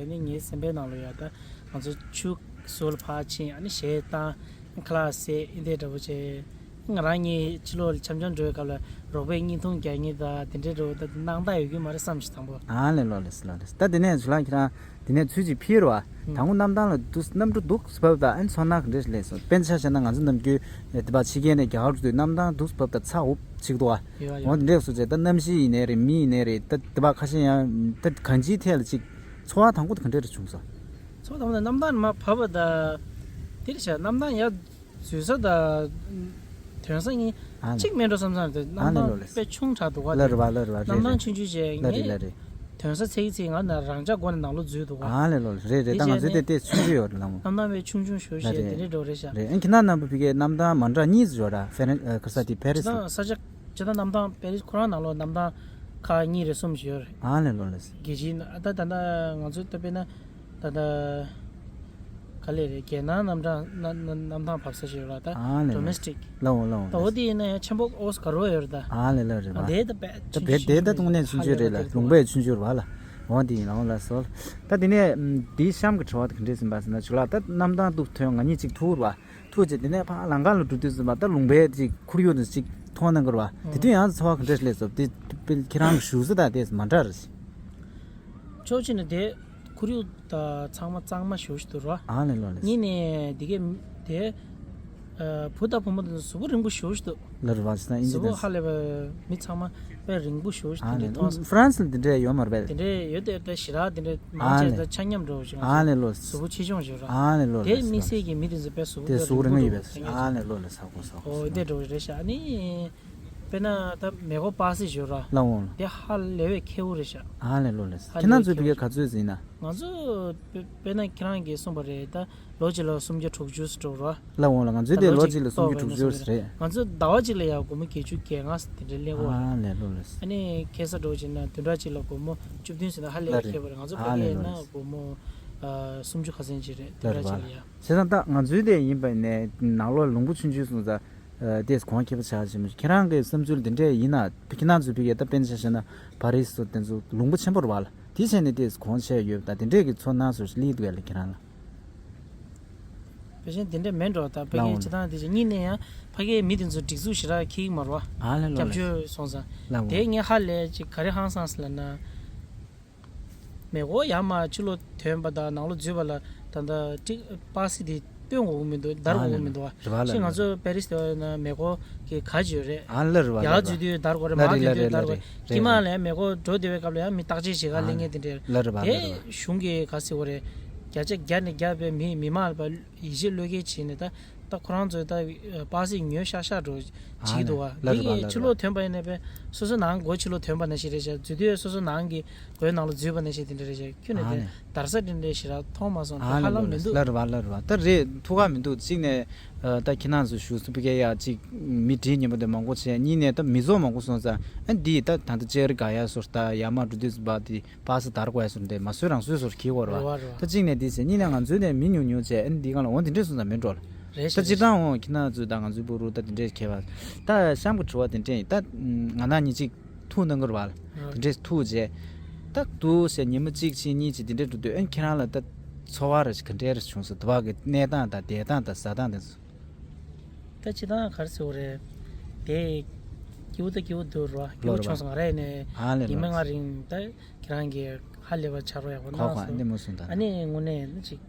ནི་ངའི་སེམས་པའི་ནང་ལ་ཡ་ད་ང་ཚོ་ཆུ་ཟོར་ལ་ཕར་ཕྱིན་ཨ་ནི་གཞས་བཏང་ཁ་ལག་བཟས་ཨིན་དེ་འདྲ་པོ་བྱས། ང་རང་གཉིས་ཕྱི་ལོགས་ལ་འཆམ་འཆམ་འགྲོ་བའི་སྐབས་ལ་རོགས་པས་བརྙན་ཐུང་རྒྱག་མཁན་དང་དེ་འདྲའི་འདྲ་པོ་ད་སྣང་དག་ཡོད་ཀྱི་མ་རེད་བསམ་ཞིག་དང་པོ། ཨ་ལས་ལོ་ལས་ལོ་ལས། ད་དེ་ནས་ཇོ་ལགས་ཁྱེད་རང་དེ་ནས་ཚུར་ཅིག་ཕེབས་རོགས། ཨ་དང་པོ་གནམ་ཐང་ལ་འདུག་གནམ་གྲུ་འདུག་སེ་བབས་དང་ཨ་ནི་ཚོར་སྣང་ག་འདྲས་སླེབས་སོང་། དཔེར་ན་ཆ་བཞག་ན་ང་ཚོ་ནམ་རྒྱུན་དེ་པ་ཕྱི་རྒྱལ་ནས་རྒྱ་གར་འགྲོ་དུས་གནམ་ཐང་འདུག་སེ་བབས་དང་ཚ་འུབ་ཅིག་འདུག་ཨ། ཡོད་ཡོད། འོ་དེ་འདྲས་སོང་ཙང་ད་གནམ་གཤིས་ཡིན་ནའི་རེད། མི་ཡིན་ནའི་རེད། ད་དེ་པ་ཁ་ཤས་ཡང་ད་གང་ཅིའི་ཐད་ལ་ཅིག་ཚོར་བ་དང་པོ་དེ་ག་འདྲས་རེ་བྱུང་སོང་། ཚོར་བ་དང་པོ་ནི་གནམ་ཐང་ནས་མར་བབས་པ་ད་དེ་རེད་ཤག་གནམ་ཐང་ཡར་འཛུལ་ས་དང་ཐོན་ས་གཉིས་ཨ་ནི་གཅིག་མེད་འགྲོ་བསམ་བསམ་རེད། ཨ་ནི་གནམ་ཐང་ལོ་ལེ། དཔེ་ཆུང་དྲགས་འདུག་ག་ལ་རེད་བ་ལ་རེད་བ་རེད་གནམ་ཐང་རེད། ཆུང་ཆུང་བྱས་ལ་རེད་ལ་ངས་རེད། ཐོན་ས་ཚད་ཀྱི་ཚད་ང་ན་རང་འཇགས་སྒོ་ནས་ནང་ལོགས་འཛུལ་འདུག་ག་ཨ་ལེ་ལོ་ལེ་རེད་རེད། དེ་ད་ང་བྱས་ཚོའི་ནས་དེ་ཚུན་ཆད་ཡོད་རེད་ལ་མོ། གནམ་ཐང་དཔེ་ཆུང་ཆུང་ཞེ་པོ་ལ་ཞིག་རེད། དེ་འདྲས་འགྲོ་རེད་ཤག་རེད། ཨ་ཁྱེད་རང་རྣམ་པ་ཕ་གིའི་གནམ་ཐང་མ་འདྲ་གཉིས་སུ་ཡོད་ར་ཧྥེ་རན་ཨ་ག་ས་དེ་ཕེ་རི་སི་ད། ས་ཆ་སྤྱིར་བཏང་གནམ་ཐང་པེ་རི་སི་ཁོ་རང་ནང་ལོགས་གནམ་ཐང་ཁག་གཉིས་རེ་གསུམ་ཞིག་ཡོད་རེད། ཨ་ལེ་ལོ་ལེ། རྒྱལ་སྤྱིའི་ནང་ད་ད་ལྟ་ང་ཚོའི་ལྟ་བས་ན་ད་ལྟ་ག་ལེ་རེད། རྒྱལ་ནང་གནམ་ཐང་གནམ་གནམ་ཐང་བབས་ས་ཞིག་ཡོད་ར་ད། ཨ་ལེ་ལོ་ལེ། ཌོ་མེ་སི་ཊིག་ལའོ་ལའོ་ད་འོ་དེ་ཡིན་ན་ཡང་ཆེན་པོ་ཨོ་སི་ག་རོ་ཡོད་རེད་ད། ཨ་ལེ་ལོ་རེད་བ། དེ་ད་བས་ད་བས་དེ་ད་དུང་ནས་ཆུང་ཆུང་རེད་ལ་ལུང་པའི་ཆུང་ཆུང་རེད་བ་ལ། འོ་དེ་ཡིན་ལའོ་ལ་སོ། ད་དེ་ནས་དེའི་གཤམ་གྱི་དྲི་བ་དེ་ག་འདྲས་ཟིན་པ་ཟེར་ན་ཇོ་ལགས་ད་གནམ་ཐང་ཏུ་ཐོན་ང་གཉིས་གཅིག་ཐུག་ར་བ། ཐུག་རྗེས་དེ་ནས་ཕར་ལམ་ཁ་ལ་འགྲོ་དུས་ཙམ་པ་ད་ལུང་པའི་ཅིག་ཁོར་ཡུག་དེ་ཅིག་མཐོང་གནང་གི་རེད་བ། དེ་དུས་ཡང་ཚོར་བ་ག་འདྲས་སླེབས་སོང་། དེ་དཔེ་ཁྱེད་རང་གི་བཞུགས་ས་དང་དེ་མ་འདྲ་རེད། ཕྱོགས་གཅིག་ནས་དེ་ཁོར་ཡུག་དང་ཚང་མ་གཙང་མ་ཞེ་པོ་ཞིག་འདུག་ར། ཨ་ནི་ལོ་ནི། གཉིས་ནས་དེ་གས་དེ་བུ་དང་བུ་མོ་དེ་ཚོ་གཟུགས་པོ་རིང་པོ་ཞེ་པོ་ཞིག་འདུག་ལ་རེད་བ་ཅི་ན་ཨིན་ཇི་གཟུགས་པོ་ཧ་ལས་པའི་མི་ཚང་མ་དཔེ་རིང་པོ་ཞེ་པོ་ཞིག་དེ་འདྲས་མཐོང་སོང་། ཧྥ་རན་སི་ལ་དེ་འདྲས་ཡོད་མ་རེད་པས། དེ་འདྲས་ཡོད་དེ་དཔེ་ཞེ་དྲག་དེ་འདྲས་མང་ཆེ་ད་ཆ་མཉམ་འདྲ་བོ་ཞིག་ཨ་ནི་ལོ། གཟུགས་པོ་ཆེ་ཆུང་ཞིག་ར། ཨ་ནི་ལོ་དེ་དམིགས་བསལ་གྱི་མི་དེ་ཚོ་དཔེ་གཟུགས་དེ་པོ་གཟུགས་རིང་པོ་ཡོད་པས་ཨ་ནི་ལོ་ལ་ས་གོ་ས་གོ་ཨོ་དེ་འདྲ་བོ་རེད་ཤག་ཨ་ནི། དཔེར་ན་ད་མེ་འཁོར་པ་སི་ཞོར་ར། ལ་འོང་ལ། དེ་ཧ་ལས་པའི་ཁེ་བོ་རེད་ཤག་ཧ་ལས་ལོ་ལས། ཧ་ཁྱེད་རང་ལས་ཚོའི་ཕ་གིར་ཁེ་བོ་ག་ཚོད་ཟིན་ན། ང་ཚོ་དཔེ་དཔེར་ན་ཁྱེད་རང་གིས་གསུངས་པ་རེད། ད་ལོ་གཅིག་ལ་སུམ་བརྒྱ་དྲུག་ཅུ་ཙམ་འགྲོ་ར། ལ་འོང་ལ། ང་ཚོའི་དེ་ལོ་གཅིག་ལ་སུམ་བརྒྱ་དྲུག་ཅུ་རེད། ང་ཚོ་ཟླ་བ་གཅིག་ལ་ཡང་སྒོར་མོ་བརྒྱད་ཅུ་གྱ་ལྔ་དེ་འདྲ་ལེན་གོ་ར། ཧ་ལས་ལོ་ལས། ཨ་ནི་ཁ་སང་འགྲོ་བྱས་ན་བདུན་ཕྲག་གཅིག་ལ་སྒོར་མོ་བཅུ་བདུན་ཟིན་ན་ཧ་ལས་པའི་ཁེ་བོ་རེད། ང་ཚོ་ཕ་གིར་ཡིན་ན་སྒོར་མོ་ཨ་སུམ་ཅུ་ཁ་ཤས་ཅིག་རེད། བདུན་ཕྲག་གཅིག་ལ་ཡང་། བྱས་ཙང་ད་ང་ཚོའི་དེ་ཡིན་པ་ནས་ནང་ལོགས་ལུང་པ་ཆུང་ཆུང་སོང་ཙང་། ཨ་དེས་གོང་ཁེ་པོ་ཆགས་ཀྱི་མི་འདུག་ཁྱེད་རང་གི་བསམ་ཚུལ་འདི་འདྲས་ཡིན་ན། ཁྱེད་རང་ཚོའི་ཕ་གིར་ད་དཔེར་ན་ཆ་བཞག་ན་པ་རི་སི་དེ་ཚོ་ལུང་པ་ཆེན་པོ་རེད་པ་ལ། དེ་བྱས་ནས་དེས་གོང་ཆེ་ཡོད་པ་དང་དེ་འདྲས་ཀྱི་ཚོར་སྣང་སོགས་ཤིག་སླེབས་འདུག་གས་ལ་ཁྱེད་རང་ལ། ཕལ་ཆེར་དེ་འདྲས་མེད་འགྲོ། ད་ཕ་གིའི་ལའོ་ལ། སྤྱི་བཏང་དེ་ཅིག་གཉིས་ནས་ཡང་ཕ་གིའི་མི་དེ་ཚོ་སྒྲིག་འཛུགས་ཞེ་དྲག་འཁྱེར་གྱི་མ་རེད་པ། ཨ་ལེ་ལོ་སྐྱབས་ལེ། བཅོལ་སོང་ཙང་། ལའོ་ལ། དེ་ངས་ཧ་ལས་ཅིག་ག་རེ་ཧང་སངས་ཟེར་ལབ་ན། མེ་འཁོར་ཡར་མར་ཕྱི་ལོགས་ཐོན་པ་དང་ནང་ལོགས་འཛུལ་བ་ལ་ད་ལྟ་ཏིག་པ་སི་དེ་སྟོན་དགོས་ཀྱི་མི་འདུག་བརྡར་དགོས་ཀྱི་མི་འདུག་པ། ཨ་ལེ་ལེ། རེད་པ། ལ་ཤི་ང་ལ་ཚོ་པེ་རི་སི་དེ་བ་ཡིན་ན་མེ་འཁོར་གྱི་ག་ཅིག་ཡོད་རེད། ཨ་ལ་རེད་པ། ཡར་ལ་རེད་པ། འཛུལ་དུས་བརྡར་དགོས་རེད། ལ་མར་རེད་ལ་འཛུལ་དུས་རེད་ལ་བརྡར་དགོས་རེད། རེད་དཀྱིལ་མ་རེད། ལ་མེ་འཁོར་འགྲོ་བསྡད་པའི་སྐབས་ལ་ཡང་མི་བརྟག་དཔྱད་བྱེད་ག་སླེབས་མཁན་དེ་འདྲ་རེད། ལ་རེད་པ། ལ་རེད་པ། དེ་གཞུང་གིས་ག་ཟེར་དགོས་རེད། བརྒྱ་ཆ་བརྒྱ་ནས་བརྒྱ་བའི་མི་མི་མང་ལ་ཡིད་ཆེས་བློས་འགེལ་བྱས་ནས་ད། ད་ཁོ་རང་ཚོས་ད་པ་སི་ཉོས་ཤག་ཤག་འགྲོ་བྱེད་ཀྱི་འདུག་པ། ཨ་ནི། ལ་རེད་པ། འདི་ལ་ཕྱི་ལོགས་རེད་པ། ཐོན་པ་ཡིན་ན་པས་སོ་སོའི་ནང་སྒོ་ཕྱི་ལོགས་ཐོན་པ་ནང་བཞིན་རེད་ཤག་འཛུལ་དུས་སོ་སོའི་ནང་གི་སྒོའི་ནང་ལ་འཛུལ་བ་ནང་བཞིན་དེ་འདྲ་རེད་ཤག་ཁྱོན་ནས་ཨ་དེ་ནི། བརྡར་ས་དེ་འདྲ་ཞེ་དྲག་མཐོང་མ་སོང་། ཨ་དེ་ཧ་ནི་ལམ་ལོ་མི་ལེ། འདུག་ལ་རེད་པ། ལ་རེད་པ། ད་རེད། ཐུགས་ཁག་མི་འདུག་གཅིག་ནས་ཨ་ད་ཁྱེད་རང་ཚོ་བཞུགས་སུ་པི་ཀའི་ཡ་གཅིག་མི་བྲིས་ཉན་པ་དེ་མང་པོ་བྱས། གཉིས་ནས་ད་མི་ཚོགས་མང་པོ་སོང་ཙང་ཨ་འདི་ད་ད་ལྟ་ཅེར་ག་ཡ་སོར་ད་ཡར་མར་འགྲོ་དུས་སུ་བ་དེ། པ་སི་བརྡར་དགོས་ཡ་སོར་འདི་མ་བཟོས་རང་བཟོས་སོར་གྱིས་བོར་བ། རེད་པ། རེད་པ། ད་གཅིག་ནས་འདི་ཟེར། གཉིས་ནས་ང་ཚོའི་ནས་མི་ཉུང་ཉུང་བྱས། ཨ་ནི་འདི་གང་ལ་འོང་དེ་འདྲས་སོང་ཙང་མེད་འགྲོ་ལ། རེད་ཤག་ད་སྤྱིར་བཏང་འོང་ཁྱེད་རང་ཚོས་ད་ང་ཚོའི་བུ་རུ་ད་དེ་འདྲས་ཁྱེར་བ། ད་གཤམ་གྱི་དྲི་བ་དེ་འདྲས་ཡིན། ད་ང་ན་ཉིན་གཅིག་ཐུག་གནང་གི་རེད་པ། རེད། དེ་འདྲས་ཐུག་བྱས། ད་འདུག་ཟེར་ཉི་མ་གཅིག་ཕྱིན་གཉིས་ཕྱིན་དེ་འདྲས་འགྲོ་དུས་ཨ་ནི་ཁྱེད་རང་ལ་ད་ཚོར་བ་རེ་ཞིག་ག་འདྲས་རེ་བྱུང་སོང་། དུ་བ་གི་གནས་སྟངས་དང་བསྡད་སྟངས་དང་ཟ་སྟངས་དེ་ཚོ། ད་སྤྱིར་བཏང་ག་རེ་ཟེར་དགོས་རེད། དེ་སྐྱིད་པོ་ད་སྐྱིད་པོ་འདུག་རོ། སྐྱིད་པོ་བྱུང་སོང་། ང་རང་ཡིན་ནའི་ཨ་ལེ་ཉི་མ་ལོ་ལྔ་རིང་ད་ཁྱེད་རང་གིས་ཧ་ལས་པ་ཆ་རོགས་ཡག་པོ་གནང་སོང་། ཁོ་ཁོ་ཨ་འདི་མོ་སོང་ད། ཨ་ནི་དངོས་གནས་ནི་ཅིག་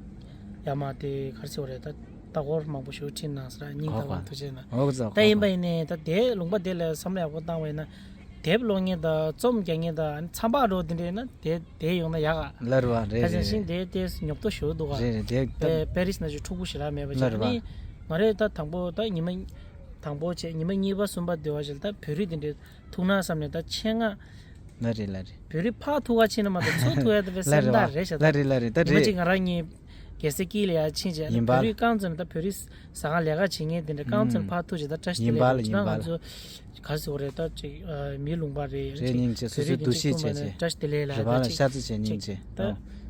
ཡ་མ་དེ་ག་རེ་ཟེར་དགོས་རེད། ད་ལྟ་སྐོར་མང་པོ་ཞིག་ཁྲིད་གནང་སོང་ར། སྙིང་ཁོ་ཐག་ཁོ་པ་ཐུགས་རྗེ་གནང་། འོ་ཙོ་ད་ཡིན་པ་ཡིན་ནའི་ད་དེ་ལུང་པ་དེ་ལ་བསམ་བློ་ཡག་པོ་བཏང་བ་ཡིན་ན། དེབ་ཀློག་མཁན་དང་རྩོམ་རྒྱག་མཁན་དང་ཨ་ནི་ཚན་པ་འགྲོ་དེ་འདྲ་ཡིན་ན་དེ་དེ་ཡོང་ན་ཡག་ག་ལར་བ་རེད། ད་རེད་ཅང་ཤིང་རེད། དེ་དེ་ཉོབ་ཏོ་ཞུ་འདུག་ག་རེད་རེད། དེ་ད་པེ་རིས་ན་ཅིག་འཁྲུག་པོ་ཞེ་དྲག་མེད་པ་ཅིག་ལར་བ། ཨ་ནི་ང་རེད་ད་དང་པོ་ད་ཉི་མ་དང་པོ་བྱས་ཉི་མ་གཉིས་པ་གསུམ་པ་དེ་བ་ཞིག་ད་བོད་རིགས་དེ་འདྲ་ཐུག་ན་བསམ་ནས་ད་ཆེད་མངགས། ལ་རེད་ལ་རེད། བོད་རིགས་ཕར་ཐུག་ག་ཕྱིན་ན་མ་གཏོགས་ཚུར་ཐུག་ཡ་ད་པའི་སེམས་ཐག་རེད་ཤག་ད་ལ་རེད་ལ་རེད། ད་ཉི་མ་རེད། གཅིག་ང་རང་གཉིས། རྒྱལ་སའི་དཀྱིལ་ལ་ཡར་ཕྱིན་བྱས་ཡིན་པ་བོད་རིགས་རྐང་བཙུན་ད་བོད་རིགས་ཟ་ཁང་ལས་ཀ་བྱེད་མཁན་དེ་འདྲ་རྐང་བཙུན་ཕར་ཐུག་བྱས་ད་བཀྲ་ཤིས་བདེ་ལེགས་རེད། ད་ང་ཚོ་ག་རེ་ཟེར་དགོས་རེད། ད་ཅིག་མིའི་ལུང་པ་རེད། རེད་ཅིག་སྙིང་རྗེ། སོ་སོའི་འདུ་ཤེས་བྱས་བྱས་སྙིང་རྗེ་རེད་པ་ལ། ཤ་ཚ་བྱས་སྙིང་རྗེ། ད་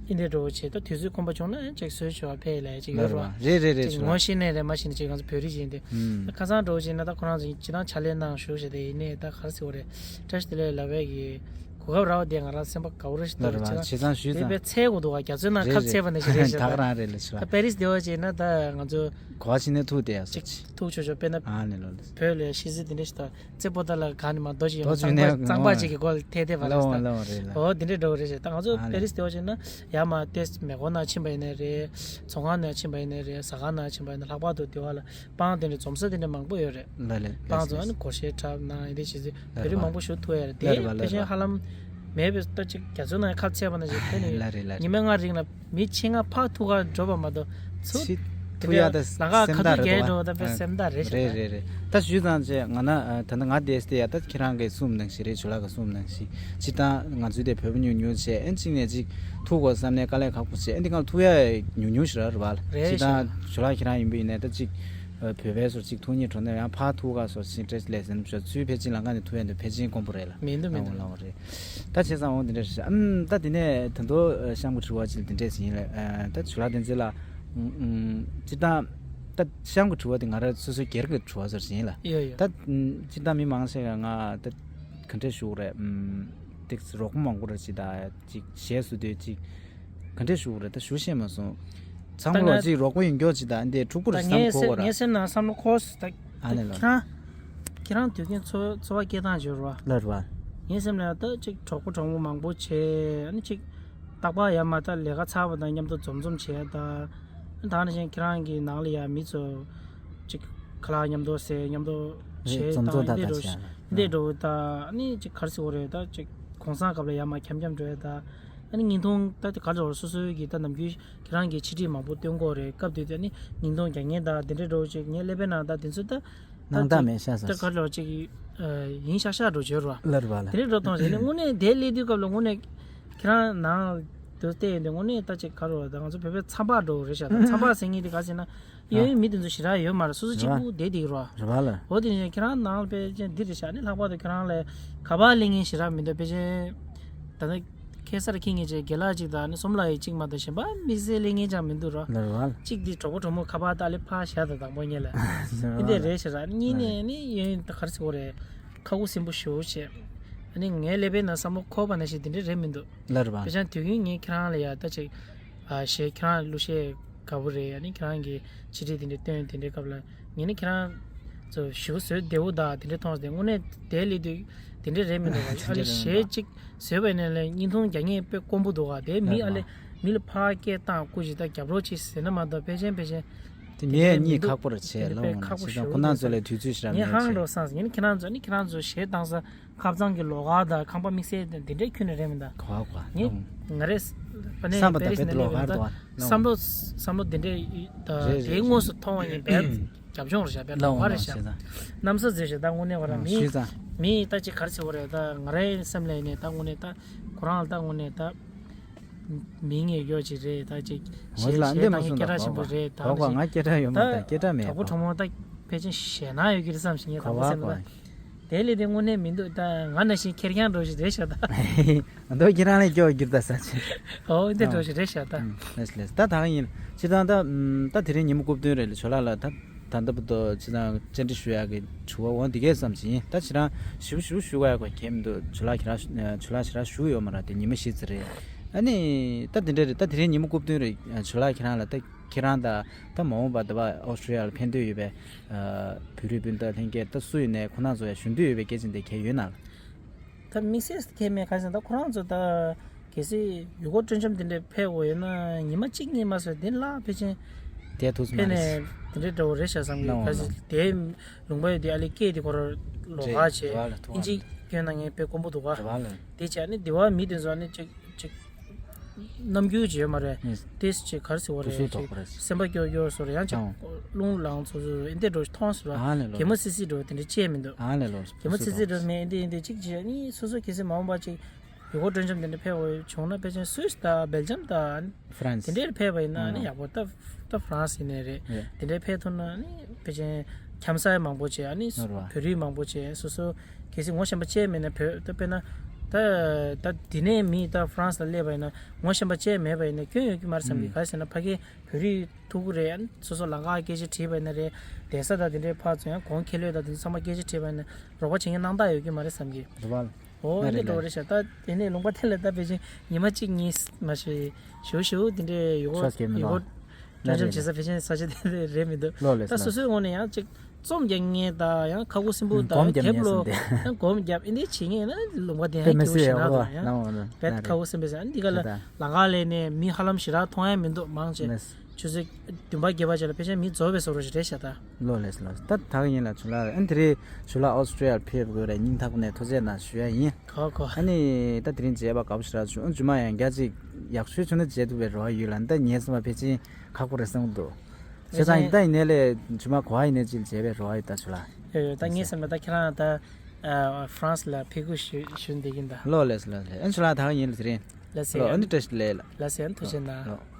ཨིན་དེ་འགྲོ་བྱས་ད་དུས་ཚོད་ཁོམ་པ་བྱུང་ན་ཅིག་གསོལ་ཞུ་བ་ཕེབས་ལ་ཅིག་ཡོད་རེད་པ། རེད་རེད་རེད། ཅིག་ངོ་ཤེས་ནས་རེད་མ་ཤེས་ནས་ཅིག་ང་ཚོ་བོད་རིགས་ཡིན་དེ་ཁ་སང་འགྲོ་བྱས་ན་ད་ཁོ་རང་ཚོ་ཅི་ད་ཕྱག་ལས་གནང་ཞུ་བྱས་དེ་ཡིན་ནས་ད་ག་རེ་ཟེར་དགོས་རེད། བཀྲ་ཤིས་བདེ་ལེགས་ལབ་པའི་གི་གོ་སྐབས་རག་པ་དེ་ང་རང་སེམས་པ་དགའ་པོ་རེད་ཤག་ལ་རེད་པ། བྱས་ཙང་ཞུས་ཙང་། དཔེ་འཚལ་དགོས་འདུག་ག་རྒྱ་མཚོའི་ནང་ཁ་རེད་ཚད་པ་ནང་བཞིན་རེད་ཤག་ད་ག་རང་རེད་ལ་ཤི་ད་ལ། པེ་རིས་དེ་བ་བྱས་ན་ད་ང་ཚོ་གོ་བ་ཕྱིན་ནས་ཐུག་བསྡད་ཡ་ཅིག་སོ་ཅིག་ཐུག་ཆོག་ཆོག་དཔེར་ན་ཨ་ནི་ལོ་ལ། བོད་ལ་ཤི་ཟི་དེ་འདྲ་ཞིག་ད་རྩེ་པོ་ཏ་ལ་ག་ནས་མ་རྡོ་ཅིག་ཡོང་རྡོ་ཅིག་གཙང་པ་ནས་གཙང་པ་ཅིག་གི་སྒོ་ལ་ཐེ་ཐེ་བ་ལ་ལ་ལ་ལ་ལ། འོ་དེ་འདྲ་འགྲོ་གི་རེད་ཤག་ད་ང་ཚོ་ཨ་ནི་པེ་རིས་དེ་བ་བྱས་ན་ཡར་མར་ཏེ་མེ་འཁོར་ནང་ཕྱིན་པ་ཡིན་ནའི་རེད། ཚོང་ཁང་ནང་ཕྱིན་པ་ཡིན་ནའི་རེད། ཟ་ཁང་ནང་ཕྱིན་པ་ཡིན་ནའི་ལྷག་པར་དུ་དེ་བ་ལ། སྤང་དེ་འདྲ་འཛོམས་ས་དེ་འདྲ་མང་པོ་ཡོད་རེད། ལ་ལས་སྤང་ཚོ་ཨ་ནི་སྒོར་གཞས་འཁྲབ་གནང་ཡིན་དེ་བྱེད་ཚུལ་བོད་རིགས་མང་པོ་ཞིག་ཐུག་ཡ་རེད། དེ་ཕལ་ཆེར་ཧ་ལམ་མེད་པའི་ལྟ་ཅིག་རྒྱ་མཚོའི་ནང་ཁ་ཚད་པ་ན་ཅིག་ཕེབས་ནས་ཡོད། ལ་རེད་ལ་རེད། ཉི་མ་ལྔ་རིང་ལ་མི་ཆེད་མངགས་ཕར་ཐུག་ག་འགྲོ་བ་མ་གཏོགས་ཚུར་ཕྱིར་ཐུག་ཡ་ད་ལམ་ཁ་ག་དུས་བརྒལ་འགྲོ་བ་ད་དཔེ་སེམས་ཐག་རེད་ཤག་རེད་རེད་རེད། ད་ཞུས་ཙང་བྱས་ང་ན་ད་ནི་ང་བསྡད་སྟེ་ཡ་ད་ཁྱེད་རང་གིས་གསུངས་ནང་བཞིན་རེད། ཇོ་ལགས་ཀྱིས་གསུངས་ནང་བཞིན་སྤྱིར་བཏང་ང་ཚོའི་དེ་བོད་པ་ཉུང་ཉུང་བྱས་ཨན་གཅིག་ནས་གཅིག་ཐུག་དགོས་བསམ་ནས་དཀའ་ལས་ཁག་པོ་བྱས་ཨན་དེ་གང་ལ་ཐུག་ཡ་ཉུང་ཉུང་ཞིག་ར་རེད་བ། རེད་སྤྱིར་བཏང་ཇོ་ལགས་ཁྱེད་རང་ཡིན་པ་ཡིན་ནས་ད་གཅིག་བོད་པའི་སོར་གཅིག་ཐུག་ཉིད་གྲོང་ནས་ཡང་ཕར་ཐུག་ག་སོར་ཕྱིན་བཀྲ་ཤིས་བདེ་ལེགས་ཟེར་ན་ཞོ་ཚུལ་ཕལ་ཆེར་ལམ་ཁ་ནས་ཐུག་ཡ་འདུག་ཕལ་ཆེར་དཀོན་པོ་རེད་ལ། མི་འདུག་མི་འདུག་ལའོ་ལའོ་རེད། ད་བྱས་ཙང་འོང་དེ་འདྲ་རེད་ཤག་ཨམ་ད་དེ་ནས་ད་དོ་གཤམ་གྱི་དྲི་བ་ཅིག་དེ་འདྲས་ཡིན་ལ། ད་ཇོ་ལགས་བསྟན་འཛིན་ལགས། སྤྱིར་བཏང་ད་གཤམ་གྱི་དྲི་བ་དེ་ང་རང་སོ་སོའི་སྒེར་གྱི་དྲི་བ་ཟེར་ཡིན་ལ། ཡོད་ཡོད། ད་སྤྱིར་བཏང་མི་མང་ཆེ་ག་ང་ད་ག་འདྲས་ཞུ་དགོས་རེད། ཏིག་རོགས་པ་མང་པོ་རེད་ཅིག་ད་ཅིག་གཞས་བཟོ་དུས་ཅིག་ག་འདྲས་ཞུ་དགོས་རེད། ད་ཞུ་ཤེས་མ་སོང་། ཚང་མ་ལ་ཅིག་རོགས་པ་ཡིན་མགྱོགས་ཅིག་ད་འདི་ཕྲུ་གུ་རེད་བསམ་གོ་གོ་ར། ངའི་སེམས་ནང་བསམ་བློ་འཁོར་སོང་ད། ཨ་ནི་ལ། ཁྱེད་རང་ཁྱེད་རང་དུས་རྒྱུན་འཚོ་འཚོ་བ་སྐྱེལ་སྟངས་བརྗོད་རོགས། ལ་ར། ངའི་སེམས་ལ་ད་ཅིག་གྲོགས་པོ་གྲོགས་མོ་མང་པོ་བྱས་ཨ་ནི་ཅིག་རྟག་པར་ཡར་མར་ད་ལས་ཀ་ཚར་བ་དང་མཉམ་དུ་འཛོམས་འཛོམས་བྱས་ད། ད་ནང་བཞིན་ཁྱེད་རང་གི་ནང་ལ་ཡ་མི་ཚོ་ཅིག་ཁ་ལག་མཉམ་དུ་ཟས་མཉམ་དུ་རེད། བྱས་འཛོམས་ད་འཛོམས་ད་འདི་ད་འགྲོ་བྱས་ཨ་ནི། འདི་འགྲོ་ད་ཨ་ནི་ཅིག་ག་རེ་ཟེར་དགོས་རེད། ད་ཅིག་གུང་སེང་སྐབས་ལ་ཡར་མར་འཁྱམ་འཁྱམ་འགྲོ་ཡ་ད། ཨ་ནི་བརྙན་ཐུང་ད་དེ་ག་རེ་ཟེར་དགོས་རེད། སོ་སོའི་གི་ད་ནམ་རྒྱུན་ཁྱེད་རང་གིས་ཆེད་སྒྲིག་མང་པོ་སྟོན་གོ་རེད། སྐབས་དེ་དུས་ནི་ཉིན་ཐོང་རྒྱག་མཁན་དང་དེ་འདྲའི་འགྲོ་ཅིག་ངའི་ཀླད་པའི་ནང་ད་དེ་ཚོ་ད་སྣང་དག་མེད་ཤག་ད་ཟེར། ག་རེ་ཅིག་ ཡིན་ཤག་ཤག་འགྲོ་བྱོས་རོ། ལར་བ་ལ། དེ་རིང་འགྲོ་གཏོང་ཟེར་ནས་དངོས་གནས་དེ་སླེབས་དུས་སྐབས་ལ་དངོས་གནས་ཁྱེད་རང་ནང་དུ་བལྟས་ཡོང་དུས་དངོས་གནས་ད་ཅིག་ག་རེ་ད་ང་ཚོ་བོད་པའི་མཚམས་པ་འགྲོ་རེད་ཤག་ད་མཚམས་པ་ཟེར་མཁན་དེ་ག་ཟེར་ན་ཡོད་ཡོད་མི་དེ་ཚོ་ཞེ་དྲག་ཡོད་མ་རེད། སོ་སོ་གཅིག་པུ་བསྡད་བསྡད་རོ། རེད་བ་ལ། འོ་དེ་ནས་ཁྱེད་རང་ནང་ལ་ཕལ་ཆེར་འདི་རེད་ཤག་ཨ་ནི་ལྷག་པར་དུ་ཁྱེད་རང་ལ་ག་པར་སླེབས་མཁན་ཞེ་དྲག་མི་འདུག་ཕལ་ཆེར་ད་ལྟ་ཁ་སང་ཁྱེད་ངེད་ཅག་རྒན་ལགས་གཅིག་དང་ཨ་ནི་སོམ་ལགས་ཡིན་གཅིག་མ་གཏོགས་གཞན་པ་དམིགས་བསལ་སླེབས་མཁན་ཅང་མི་འདུག་རོ། ལར་བ་ལ། གཅིག་འདི་གྲོགས་པོ་གྲོགས་མོ་ཁ་པར་ད་ལས་ཕར་བཞག་དང་དང་པོ་ཉིད་ལ། ལར་བ་ཨིན་དེ་ལ། རེད་ཤག་ར་གཉིས་ནས་ནི་ཡོད་ཡིན་ད་ག་རེ་ཟེར་དགོས་རེད། ཁ་ཁུ་སིམ་པོ་ཞེ་པོ་བྱས། ཨ་ནི་ངའི་ཀླད་པའི་ནང་བསམ་བློ་འཁོར་བ་ནང་བཞིན་དེ་འདྲ་རེད་མི་འདུག་ལར་བ། བྱས་ཙང་དུས་རྒྱུན་ངས་ཁྱེད་རང་ལ་ཡ་ད་ཅིག་ཨ་གཞས་ཁྱེད་རང་གླུ་གཞས་དགའ་པོ་རེད། ཨ་ནི་ཁྱེད་རང་གི་ཆེད་ཁྲིད་དེ་འདྲ་སྟོན་དེ་འདྲའི་སྐབས་ལ་ངས་ནི་ཁྱེད་རང་ཚོ་ཞེ་པོ་བཟོ་བདེ་པོ་དང་དེ་འདྲ་མཐོང་སྟེ་དངོས་གནས་དེ་སླེབས་དུས་དེ་འདྲ་རེད་མི་འདུག་ག་ཨ་ནི་གཞས་གཅིག་བཟོས་པ་ཡིན་ན་ལས་བརྙན་ཐུང་རྒྱག་མཁན་དཔེ་དཀོན་པོ་འདུག་ག་དེ་མི་ཨ་ལས་མི་ལ་ཕར་སྐད་བཏང་སྐུ་ཞིག་ད་རྒྱབ་རོགས་གྱིས་ཟེར་ན་མ་གཏོགས་ཕལ་ཆེར་ཕལ་ཆེར་དེ་ངས་གཉིད་ཁག་པོ་རེད་བྱས་ལོ་ངོ་ན་བྱས་ཙང་ཁོ་ན་ཚོ་ལས་དུས་ཚོད་ཞིག་རག་ངས་ཧང་འགྲོ་སང་ངས་ཁྱེད་རང་ཚོ་ནི་ཁྱེད་རང་ཚོ་གཞས་བཏང་ས་ཁབ་ཚང་གི་ལོགས་ཀ་དང་ཁང་པ་དམིགས་བསལ་དེ་འདྲའི་ཁྱོན་ནས་རེད་མི་འདུག་གོ་གོ་ངས་ང་རེས་པ་ནས་བསམ་པ་པེ་རིས་དང་ནས་བེད་སླེབས་ལོགས་ཀ་ཡོད་འདུག་ད་བསམ་བློ་བསམ་བློ་དེ་འདྲའི་ད་རེད་རེད་དེའི་དངོས་སུ་མཐོང་བ་ཡིན་པས་རྒྱབ་ལྗོངས་རེད་བཞག་པས་ལོགས་ཀ་རེད་བཞག་གནམ་ས་ཟེར་བཞག་ད་དངོས་གནས་བ་ར་མི་ཞུས་ཙང་མི་ད་ཅིག་ག་རེ་ཟེར་བ་རེད། ད་ང་རའི་སེམས་ལ་ཡིན་ནས་ད་དངོས་གནས་ད་ཁོ་རང་ལ་ད་དངོས་གནས་ད། མིང་ངེས་ཡོད་ཅིག་རེད་ད་ཅིག་ངོས་ལ་གཞས་འདི་མ་གཞས་གཏོང་ད་སྐད་གྲགས་ཆེན་པོ་རེད་ད་གོ་གོ་ང་སྐད་གྲགས་ཡོད་མ་ད་སྐད་གྲགས་མེད་གྲོགས་པོ་གྲོགས་མོ་ད་ཕལ་ཆེར་ཞེད་སྣང་ཡོད་ཀྱི་རེད་བསམ་ཞིག་ངས་དང་པོ་སེམས་ལ་དེ་ལས་དེ་དངོས་གནས་མི་འདུག་ད་ང་ནང་བཞིན་ཁེར་རྐྱང་འགྲོ་ཞིག་རེད་ཤག་ད་འདོ་ཁྱེད་རང་ལས་སྐྱོ་གྱུར་ད་ས་ཆེ་ཨོ་འདི་འགྲོ་ཞིག་རེད་ཤག་ད་ལས་ལས་ད་ད་ག་ཡིན་སྤྱིར་བཏང་ད་ད་དེ་རིང་ཉིན་མོ་རྐུབ་སྟོན་རེད་ལ་ཇོ་ལགས་ལ་ད། ད་ལྟ་བར་དུ་ཅི་དང་བཅར་འདྲི་ཞུ་ཡག་གི་དྲི་བ་འོང་འདི་གས་བསམ་གྱི་ཡིན། ད་ཁྱེད་རང་ཞིབ་ཞིབ་ཞུ་དགོས་ཡག་གི་གལ་མི་འདུག་ཇོ་ལགས་ཁྱེད་རང་ཇོ་ལགས་ཁྱེད་རང་ཞུ་ཡོད་མ་རེད་དེ་ཉི་མ་བཞི་ཙམ་རེད། ཨ་ནི་ད་དེ་འདྲ་རེད། ད་དེ་རིང་ཉིན་མོ་རྐུབ་སྟོན་རེད། ཇོ་ལགས་ཁྱེད་རང་ལ་ད་ཁྱེད་རང་ད་ད་མ་འོངས་པ་ད་བ་ཨོ་སི་ཀྲི་ཡ་ལ་ཕན་འདོད་ཡོད་པའི་བོད་རིགས་སྤུན་ཟླ་ལྷན་རྒྱས་ད་སུ་ཡིན་ནའི་ཁོ་རང་ཚོ་ཡ་ཞུ་འདོད་ཡོད་པའི་སྐད་ཆ་འདི་གལ་ཡོད་ན། ད་དམིགས་བསལ་གལ་མེད་ག་ཟེར་ན་ད་ཁོ་རང་ཚོ་ད་གལ་སྲིད་ཡུལ་སྐོར་སྤྲོ་འཆམ་དེ་འདྲ་ཕེབས་འོ་ཡོད་ན་ཉི་མ་གཅིག་གཉིས་མ་ཟེར་དེ་ལ་ཕལ་ཆེར་དེ་ཐུགས་སུ་མ་ཕེབས་ནས་དེ་འདྲ་འདྲ་བོ་རེད་ཤག་བསམ་གི་ག་ཟེར་དེ་ལུང་པ་ཡོད་དེ་ཨ་ལི་སྐད་དེ་ཁོ་ར་ལོགས་ཀ་བྱས་ཨིན་ཇི་སྐྱོན་གནང་མཁན་དཔེ་དཀོན་པོ་འདུག་ག་དེ་བྱས་ཨ་ནི་དེ་བ་མི་དེ་ཚོ་ཨ་ནི་གཅིག་གཅིག་རྣམ་འགྱུར་ཅིག་ཡོད་མ་རེད། ཨེ། ཏིས་ཅིག་ག་རེ་ཟེར་བ་རེད་ཅིག་སེམས་པ་སྐྱོ་སྐྱོ་བཟོ་རེད་ཡང་ཅིག་ཨང་། རླུང་ལངས་ཚོ་ཚོ་ཨེ་འདྲ་འགྲོ་མཐོང་ཟེར་བ་ཨ་ལེ་ལོ། གད་མོ་སི་སི་འགྲོ་དེ་འདྲ་བཅད་མི་འདུག་ཨ་ལེ་ལོ། གད་མོ་སི་སི་འགྲོ་མེད་ཨེ་འདྲ་ཨེ་འདྲ་ཅིག་ཅིག་ནི་སོ་སོ་གལ་སྲིད་མ་འོངས་པ་ཅིག་ཡུལ་སྐོར་སྤྲོ་འཆམ་དེ་འདྲ་ཕེབས་འོས་བྱུང་ན་ཕལ་ཆེར་སུད་སི་དང་སྦེལ་ཇམ་དང་ཧྥ་རན་སི་དེ་འདྲར་ཕེབས་པ་ཡིན་ན་ཨ་ནི་ཡག་པོ་ད་ད་ཧྥ་རན་སི་ཡིན་ནའི་རེད་ཡ། དེ་འདྲར་ཕེབས་ཐུབ་ན་ཨ་ནི་ཕལ་ཆེར་འཁྱམ་ས་མང་པོ་བྱས་ཨ་ནི་ནོར་བ། བོད་རིགས་མང་པོ་བྱས་སོ་སོ། གལ་སྲིད་ངོ་ཤེས་པ་བཅས་མེད་ན་བོད་ད་དཔེར་ན། ད་ད་འདི་ནས་མི་ད་ཧྥ་རན་སི་ལ་སླེབས་པ་ཡིན་ན་ངོ་ཤེས་པ་བཅས་མེད་པ་ཡིན་ན་སྐྱོན་ཡོད་ཀྱི་མ་རེད་བསམ་གི་ཨུམ། ག་རེ་ཟེར་ན་ཕ་གི་བོད་རིགས་ཐུག་གི་རེད་ཨ་ནི་སོ་སོ་ལམ་ཁ་སྐད་ཆ་དྲིས་པ་ཡིན་ན་རེད་བསྡད་ས་དང་དེ་འདྲའི་ཕར་ཚུར་ཡང་གོང་ཁེ་ལས་དང་དེ་ཚོ་ཚང་མ་སྐད་ཆ་དྲིས་པ་ཡིན་ན་རོགས་པ་བྱེད་མཁན་སྣང་དག་ཡོད་ཀྱི་མ་རེད་བསམ་གི་རེད་བ། ཨོ་ཨ་འདི་ནི་འགྲོ་རེད་རེད་ཤག་ད་དེ་ནས་ལུང་པ་དེ་ལ་ད་ཕལ་ཆེར་ཉི་མ་གཅིག་གཉིས་མ་ཞིག་ཞུ་ཞུ་དེ་འདྲའི་ཡོད་ཤོག་གེ་མི་ཡོད་ནོ། སྤྲོ་འཆམ་བྱེད་ས་ཕལ་ཆེར་ས་ཆ་དེ་འདྲ་རེད་མི་འདུག་ལོ་ལེ་ད་སོ་སོའི་ངོས་ནས་ཡང་ཅིག་རྩོམ་རྒྱག་མཁན་དང་ཡང་ཁ་ཁུ་སིམ་པོ་དང་སྒོམ་རྒྱབ་དེབ་མཁན་ལོ་ཟིན་ཏེ། ཡང་སྒོམ་རྒྱབ་ཨེ་འདྲ་བྱེད་མཁན་ན་ལུང་པ་དེ་དཔེ་ཡང་མི་སྐྱོ་སྲིད་ཞེ་ཡོད་ན་རོ་དང་ཡང་ཡང་ན་རེ་དཔེ་ན་ཁ་རེ་ཁུ་སིམ་པོ་ཟེར་ཨ་ནི་འདི་ག་ལ་ད་ལམ་ཁ་ལས་ནས་མི་ཧ་ལམ་ཞེ་དྲག་མཐོང་ཡ་མི་འདུག་མང་ཆེ་ལེ་ཆུ་ཚོད་བདུན་པ་བརྒྱད་པ་ཅིག་ལ་ཕལ་ཆེར་མི་རྫོགས་པའི་བཟོ་འདྲ་ཞིག་རེད་ཤག་ད། ལོ་ལེ་ལོ་ད་ད་ག་ཡིན་ལ་ཇོ་ལགས་ཨ་ནི་དེ་རིང་ཇོ་ལགས་ཨོ་སི་ཀྲི་ཡ་ལ་ཕེབས་དགོས་རེད་སྙིང་ཐག་པ་ནས་ཐུགས་རྗེ་གནང་ཞུ་ཡ་ཡིན། གོ་གོ་ཨ་ནི་ད་དེ་རིང་མཇལ་བ་དགའ་པོ་ཞེ་དྲག་བྱུང་ཨ་ཇོ་མ་ཡང་བསྐྱར་ཅིག་ཡག་ཤོས་བྱུང་ན་མཇལ་ཐུབ་པའི་རེ་བ་ཡོད་ལ་ད་ངའི་སེམས་པ་ཕལ་ཆེར་ཁག་པོ་རེད་བསམ་གྱི་འདུག་བྱས་ཙང་ཡིན་ད་ཡིན་ནའི་ལས་ཇོ་མ་གོ་བ་ཡིན་ནའི་ཅིག་མཇལ་བའི་རེ་བ་ཡོད་ད་ཇོ་ལགས། ཡོད་ཡོད་ད་ངའི་སེམས་ལ་ད་ཁྱེད་རང་ད་ཧྥ་རན་སི་ལ་ཕེབས་སྒུག་ཞུ་ཞུ་བསྡད་ཀྱིན་ད། ལོ་ལེ་ལོ་ལེ་ཨ་ཇོ་ལགས་ད་ག་ཡིན་ལ་དེ་རིང་ལ་ཟེར་ལོ་ཨ་ནི་བཀྲ་ཤིས་བདེ་ལེགས་ལ། ལ་ཟེར་ཨ་ནི་ཐུགས་རྗེ་གནང་། ལོ།